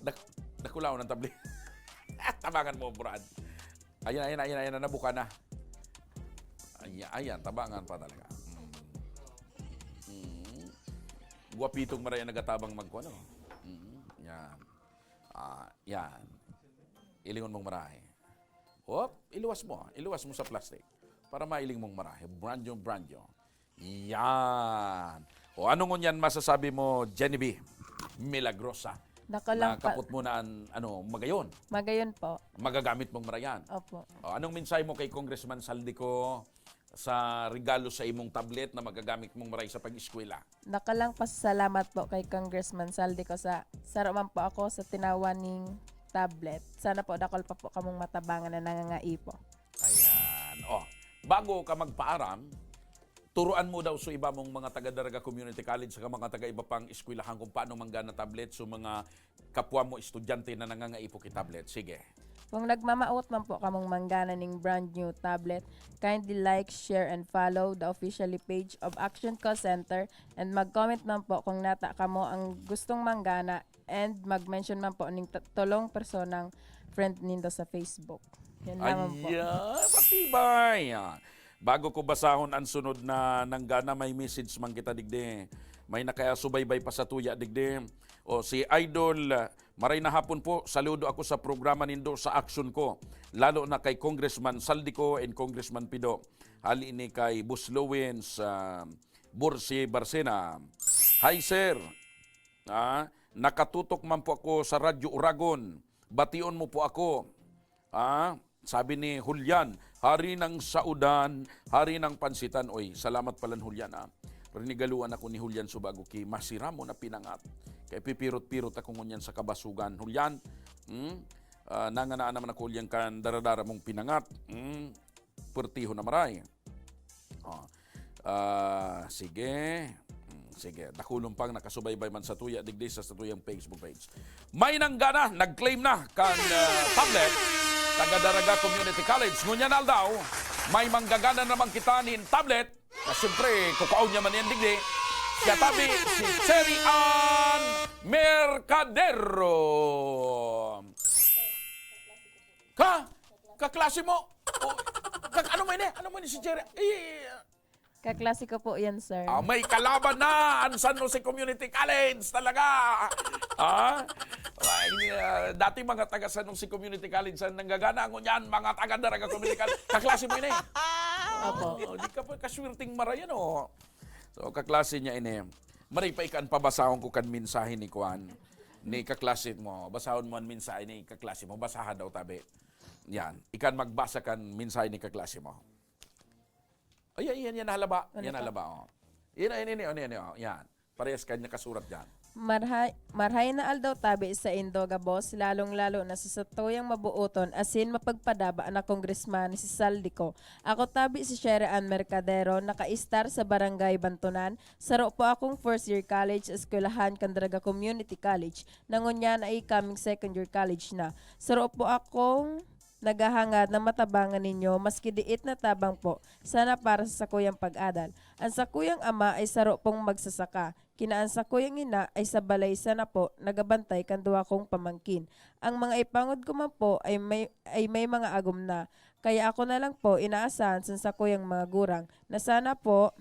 Dak-, dakulaw ng tabli. Tabangan mo, Brad. Ayan, ayan, ayan, ayan, nabuka na. Ayan, ayan, tabangan pa talaga. Mm. Mm. Guwapitong maray ang nagatabang magkuha, no? Mm. Yan. Ah, yan. Ilingon mong marahay. Hop, iluwas mo. Iluwas mo sa plastic. Para mailing mong marahay. Brand new, brand new. Yan. O ano ngunyan masasabi mo, Genevieve Milagrosa? Dakal lang pa. Nakapot mo na an, ano, magayon. Magayon po. Magagamit mong marayan. Opo. O, anong mensahe mo kay Congressman Saldico sa regalo sa imong tablet na magagamit mong maray sa pag-eskwela? Dakal lang pasasalamat po kay Congressman Saldico sa saro man po ako sa tinawan ning tablet. Sana po dakal pa po kamong matabangan na nangangaipo. Ayan. Oh, bago ka magpaaram, turuan mo daw sa iba mong mga taga Daraga Community College saka mga taga iba pang eskwelahan kung paano manggana tablet sa mga kapwa mo estudyante na nangangaipo ki tablet. Sige. Kung nagmamawot man po kamong manggana ning brand new tablet, kindly like, share, and follow the officially page of Action Call Center and mag-comment man po kung nata kamo ang gustong manggana and mag-mention man po ning t- tulong personang friend nindo sa Facebook. Yan lamang po. Ayan, matibay. Ah, bago ko basahon ang sunod na nanggana, may message man kita digdi. May nakasubaybay pa sa tuya digdi. O, si Idol, ah, maray na hapon po, saludo ako sa programa nindo sa Action Ko. Lalo na kay Congressman Saldico and Congressman Pido. Hali ni kay Boss Lowens, ah, Borsi Barcena. Hi, sir. Ah, nakatutok man po ako sa Radyo Uragon. Bation mo po ako. Ah, sabi ni Julian, "Hari ng saudan, hari ng pansitan." Oy, salamat pala, Julian, ah. Rinigaluan ako ni Julian subago ki masira mo na pinangat. Kay pipirot-pirot ako ngunyan sa kabasogan. Julian, hmm? Ah, nanganaan naman ako, Julian, kan daradara mong pinangat. Hmm? Pwertihon na maray. Oh. Ah, sige. Hmm, sige. Dakulon pang nakasubaybay man sa tuya, digdi sa, sa tuyang Facebook page. May nanggana, nag-claim na kan, ah, tablet, taga Daraga Community College. Ngunyan aldaw, may manggagana naman kita nin tablet. Na siyempre, kukuaw niya man yan, digdi. Kaya tabi, si Cherry Ann Mercadero. Ka? Kaklase mo? O, kak-, ano mo ini? Ano mo ini si Cherry? Eh, Kaklase ko po yan, sir. Ah, may kalaban na ang San Jose Community College talaga. Ah? Ay, ah, dati mga taga San Jose Community College ang nanggagana. Ngunyan, mga taga Daraga Community College. Kaklase mo ini? Opo. Oh, di ka pa kaswerteng marayan, oh. So, kaklase niya ini. Maray pa ikan pabasahon ko kan mensahe ni Kwan, ni kaklase mo. Basahon mo ang mensahe ni kaklase mo. Basahan daw, tabi. Yan. Ikan magbasa kan mensahe ni kaklase mo. Ay, ay, yan, yan, halaba. Ano Yan, to? halaba, oh. Yan, yan, yan, yan, yan, yan, oh. Yan. Parehas ka nakasurat dyan. Marhay, marhay na aldaw tabi sa indo gabos, lalong-lalo na sa satuyang mabuoton asin mapagpadaba na kongresman si Saldico. Ako tabi si Sherry Ann Mercadero, nakaistar sa Barangay Bantonan. Saro po akong first year college sa eskwelahan kan Daraga Community College. Nangunyan ay coming second year college na. Saro po akong naghahangad na matabangan ninyo, maski diit na tabang po, sana para sa sakuyang pag-adal. An sakuyang ama ay saro pong magsasaka. Kina an sakuyang ina ay sa balay sana po nagabantay kan duwa kong pamangkin. Ang mga ipangod ko man po ay may, ay may mga agom na. Kaya ako na lang po inaasahan sa sakuyang mga gurang na sana po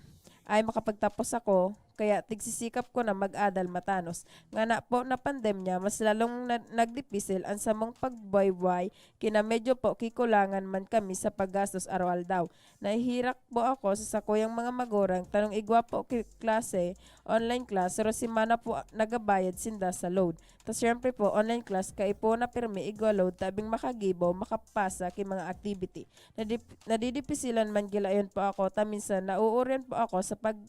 ay makapagtapos ako. Kaya tigsisikap ko na mag-adal matanos. Ngana po na pandemya, mas lalong na, nagdipisil ang samong pagbuhay-buhay, kina medyo po kikulangan man kami sa paggastos araw-aldaw. Nahihirak po ako sa sakuyang mga magurang, tanong igwa po ki klase, online class, saro semana po nagabayad sinda sa load. Ta siyempre po, online class, kaipo na pirmi igwa load, tabing makagibo, makapasa ki mga activity. Nadip-, nadidipisilan man gilayon po ako, ta minsan nauurian po ako sa pag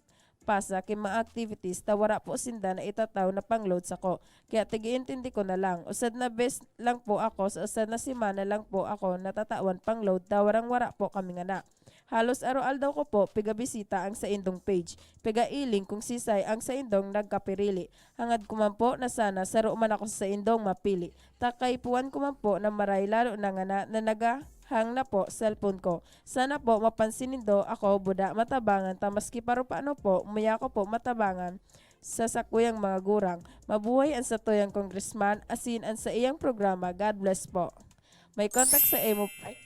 pasa ki mga activities ta wara po sinda na itataw na pang-load sako. Kaya tig-iintindi ko na lang. Usad na bes lang po ako, sa usad na semana lang po ako natatawan pang-load ta warang-wara po kami ngana. Halos araw-aldaw ko po pigabisita ang saindong page. Pigailing kung sisay ang saindong nagkapirili. Hangad ko man po na sana saro man ako sa saindong mapili. Ta kaipuhan ko man po na maray lalo na ngana na nagahang na po cellphone ko. Sana po mapansin nindo ako buda matabangan ta maski paropano po, muya ko po matabangan sa sakuyang mga gurang. Mabuhay an satuyang congressman asin an saiyang programa. God bless po. May contact sa imo. Ay.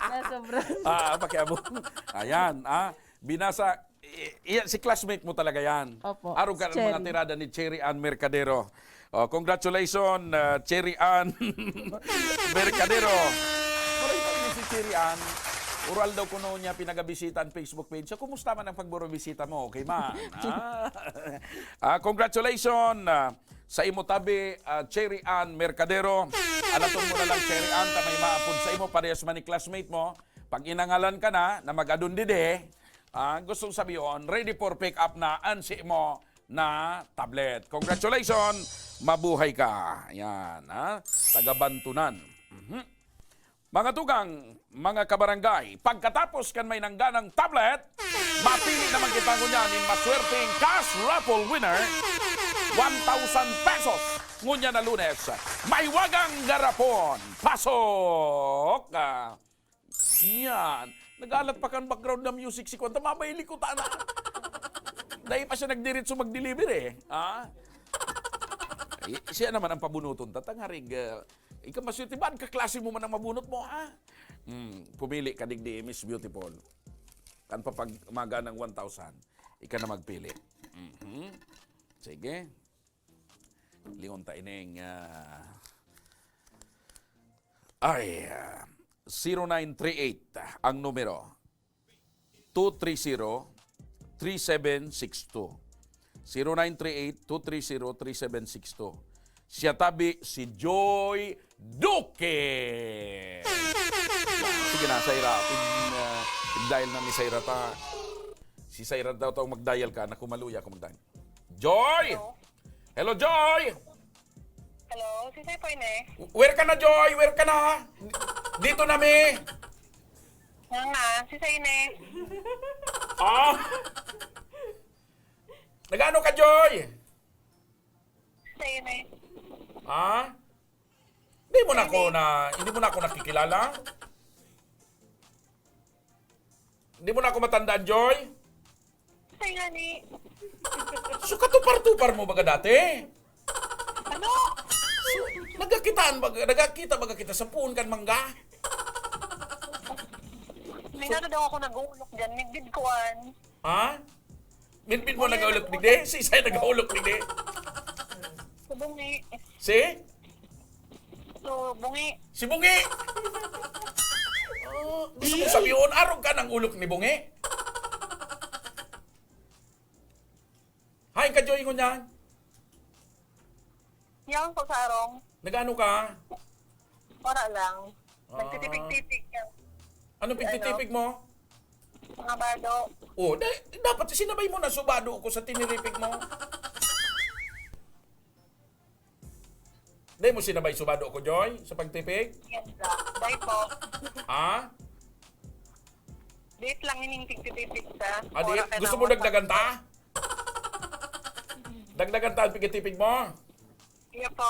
Nasobra. Ah, pakiabot. Ayan, ah. Binasa, i-, i-, si classmate mo talaga yan. Opo, Arog ka si ng mga Cherry. tirada ni Cherry Ann Mercadero. Oh, congratulations, ah, Cherry Ann Mercadero. Wala pa si Cherry Ann. Oral daw kuno niya pinagabisita ang Facebook page. So, kumusta man ang pagburubisita mo? Okay man? Ah? Ah, congratulations, ah, sa imo tabi, ah, Cherry Ann Mercadero. Alaton mo na lang, Cherry Ann, ta may maapod sa imo, parehas man ni classmate mo. Pag inangalan ka na, na mag-adun dide, ah, gustong sabiyon, ready for pick up na an si mo na tablet. Congratulations! Mabuhay ka! Yan, ha? Taga Bantunan. Mhm. Mga tugang, mga kabarangay, pagkatapos kan may nangganang tablet, mapili naman kita ngunyan nin maswerteng cash raffle winner, one thousand pesos. Ngunyan na Lunes, may wagang garapon. Pasok! Ah, yan. Nagalat pa kan background na music si Kwanta. Mabay likutan na. Dahil pa siya nagdiritso mag-deliver eh. Ha? I- siya naman ang pabunuton. Tatang harig, ah, ikaw maswerte ba? Ang kaklase mo man ang mabunot mo, ha? Hmm, pumili ka digdi, Miss Beautiful. Kan papag-, maga ng one thousand. Ika na magpili. Mhm. Sige. Lingon ta ining, ah, ay, ah, zero nine three eight ang numero. Two three zero, three seven six two. Zero nine three eight, two three zero, three seven six two. Siya tabi si Joy Duque. Sige na, Saira. Pin, ah, pin-dial na ni Saira ta. Si Saira daw tao mag-dial ka. Naku, maluya ako mag-dial. Joy! Hello? Hello, Joy! Hello, si Sir po ini. Where ka na, Joy? Where ka na? Dito na mi. Nga nga, si Sir ini. Ah? Nagano ka, Joy? Si Sir ini. Ah? Hindi mo na ako na, hindi mo na ako nakikilala? Hindi mo na ako matandaan, Joy? Sir nga ni. So, katupar-tupar mo baga dati? Ano? So, nagkakitaan baga, nagkakita baga kita sa puon kan mangga? May nado daw ako nag-uulok dyan. Midbid ko an. Ha? Midbid mo nag-uulok digdi? Si Isay nag-uulok digdi? Sa bungi. Si? So, bungi. Si Bungi! Oh, gusto mo sabihin, arog ka ng ulok ni Bungi? Hain ka, Joy, ngunyan? Yaon po sa arong. Nag-ano ka? Wala lang. Ah. Nagtitipig-tipig yan. Anong Ano? Pigtitipig mo? Mga bado. Oh, da- dapat sinabay mo na subado ko sa tiniripig mo. Dahil mo sinabay subado ko, Joy, sa pagtipig? Yes, sir. Dahil po. Ha? Date lang ining pigtitipig, sir. Ah, Wala date? Gusto mo dagdagan ta? Dagdagan ta ang pigtitipig mo? Iya po.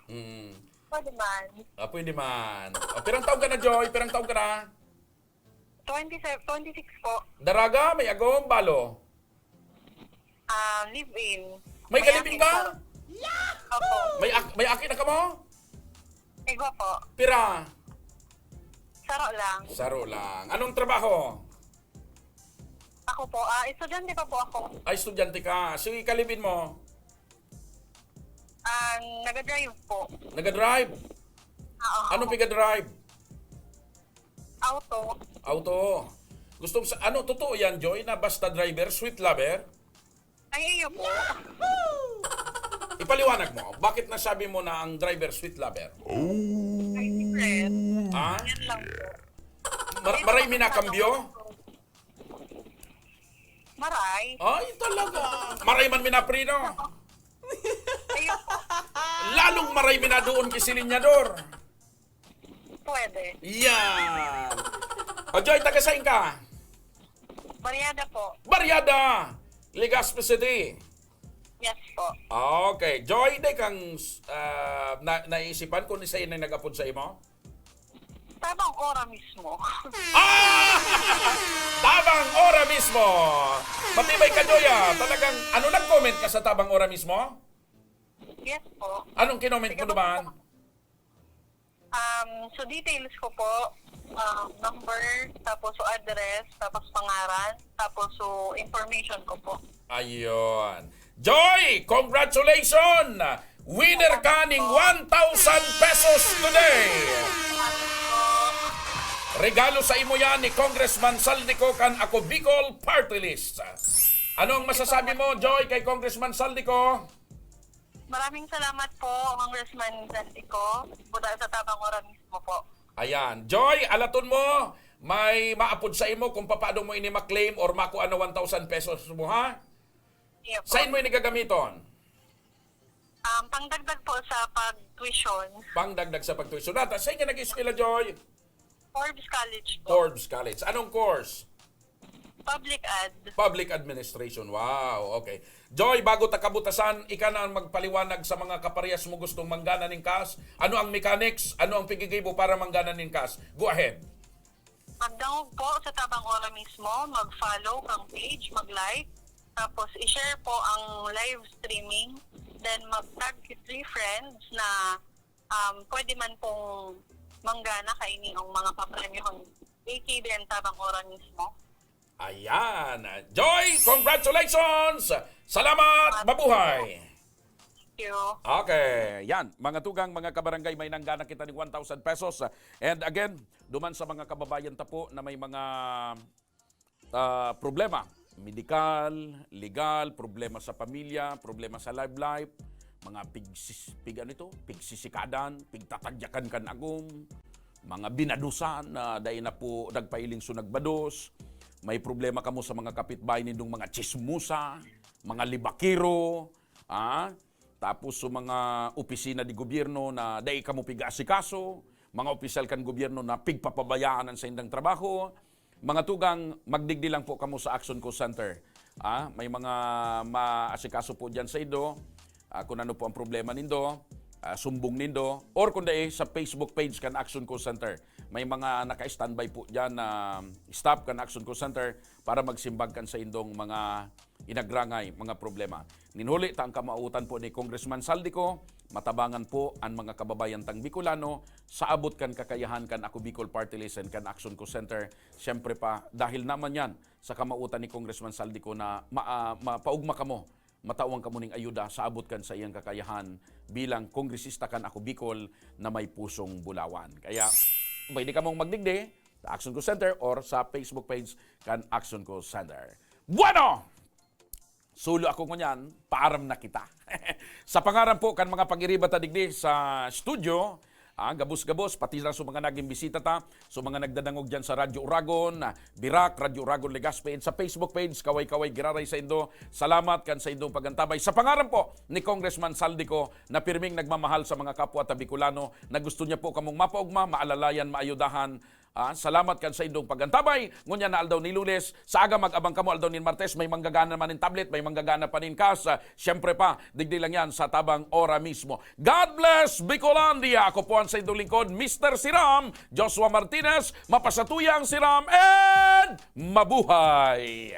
Hmm. Pwede man. Ah, pwede man. Ah, pirang taon ka na, Joy? Pirang taon ka na? Twenty-seven, twenty-six po. Daraga, may agom, balo? Ah, live-in. May May kalibing akin ka? po. Opo. May ak- may aki na ka mo? Igwa po. Pira? Saro lang. Saro lang. Anong trabaho? Ako po, ah, estudyante pa po ako. Ay, estudyante ka. So, ikalibin mo? Ah, naga-drive po. Naga-drive? Oo. Anong piga-drive? Auto. Auto. Gusto mo sa, ano, totoo yan, Joy, na basta driver, sweet lover? Ay, iyo po. Ipaliwanag mo, bakit nasabi mo na ang driver, sweet lover? Ay, siyempre. Ha? Yan lang po. Mar- maray minakambyo? Maray. Ay, talaga. Maray man minaprino. Iyo po. Lalong maray minadoon ki silinyador. Pwede. Yan. O, Joy, taga saan ka? Barriada po. Barriada! Legazpi City. Yes po. Okay. Joy, day kang ah, na, naisipan kung isa yun ang nag-apod sa imo? Tabang Ora mismo. Ah! Tabang Ora mismo! Matibay ka, Joy, ah. Talagang, ano, nag-comment ka sa Tabang Ora mismo? Yes po. Anong kinoment mo Sige po. naman? Um, so details ko po, um, number, tapos so address, tapos pangaran, tapos so information ko po. Ayun. Joy, congratulations! Winner ka ning one thousand pesos today! Regalo sa imo yan ni Congressman Saldico kan Ako Bicol Party List. Ano ang masasabi mo, Joy, kay Congressman Saldico? Maraming salamat po, Congressman Santico. Buta sa tabang ora mismo po. Ayan. Joy, alaton mo, may maapod sa imo kung papaano mo ini ma-claim or makuha na one thousand pesos mo, ha? Iya po. Saan mo ini gagamiton? Um, pangdagdag po sa pag-tuition, Pangdagdag sa pagtuition. Nata, saan ka nag-eskwela, Joy? Forbes College po. Forbes College. Anong course? Public ad. Public Administration. Wow, okay. Joy, bago ta kabutasan, ika na ang magpaliwanag sa mga kaparehas mo gustong manggana ning cash. Ano ang mechanics? Ano ang pigigibo para manggana ning cash? Go ahead. Magdangog po sa tabang ora mismo, mag-follow ang page, mag-like, tapos i-share po ang live streaming, then mag-tag three friends na um, pwede man pong manggana kaini ang mga papremyohon A K B N tabang ora mismo. Ayan. Joy, congratulations! Salamat! Mabuhay! Thank you. Okay, yan. Mga tugang, mga kabarangay, may nanggana kita ng one thousand pesos. And again, duman sa mga kababayan ta po na may mga ah, problema, medikal, legal, problema sa pamilya, problema sa love life, mga pigsis, pig ano ito, pigsisikadan, pigtatadyakan kan agom, mga binadusan na dai na po nagpailing so nagbados, may problema kamo sa mga kapitbahay nindong mga chismosa, mga libakero, ah, tapos sa mga opisina de gobyerno na dai kamo pigaasikaso, mga opisyal kan gobyerno na pigpapabayaan an saindang trabaho, mga tugang, magdigdi lang po kamo sa Action Call Center. Ah, may mga maasikaso po diyan sa indo, ah, kung ano po ang problema nindo, ah, sumbong nindo, or kung dai, sa Facebook page kan Action Call Center. May mga naka-standby po diyan na staff kan Action Call Center para magsimbag kan sa indong mga inagrangay, mga problema. Nin huli ta ang kamautan po ni Congressman Saldico, matabangan po an mga kababayan tang Bicolano sa abot kan kakayahan kan Ako Bicol Party List and kan Action Call Center. Siyempre pa, dahil naman yan sa kamautan ni Congressman Saldico na ma- ah, mapaugma kamo, matawan kamo ning ayuda sa abot kan sa iyang kakayahan bilang kongresista kan Ako Bicol na may pusong bulawan. Kaya pwede kamong magdigdi sa Action Call Center or sa Facebook page kan Action Call Center. Bueno! Sulo ako ngunyan, paaram na kita. Sa pangaran po kan mga pag-iriba ta digdi sa studio, ah, gabos-gabos, pati na sa mga naging bisita ta, sa mga nagdadangog dyan sa Radyo Uragon, ah, Birak, Radyo Uragon Legazpi, and sa Facebook page, kaway-kaway giraray sa indo. Salamat kan sa indong pagantabay. Sa pangaran po ni Congressman Saldico, na pirming nagmamahal sa mga kapwa ta Bicolano, na gusto niya po kamong mapaugma, maalalayan, maayudahan, Ah, salamat kan sa indong pagantabay. Ngunyan na aldaw ni Lunes, sa aga mag-abang kamo aldaw nin Martes, may manggagana naman nin tablet, may manggagana pa nin kas. Ah, siyempre pa, digdi lang yan sa tabang ora mismo. God bless Bicolandia! Ako po ang sa indong lingkod, Mister Siram, Joshua Martinez, mapasatuyang Siram, and mabuhay!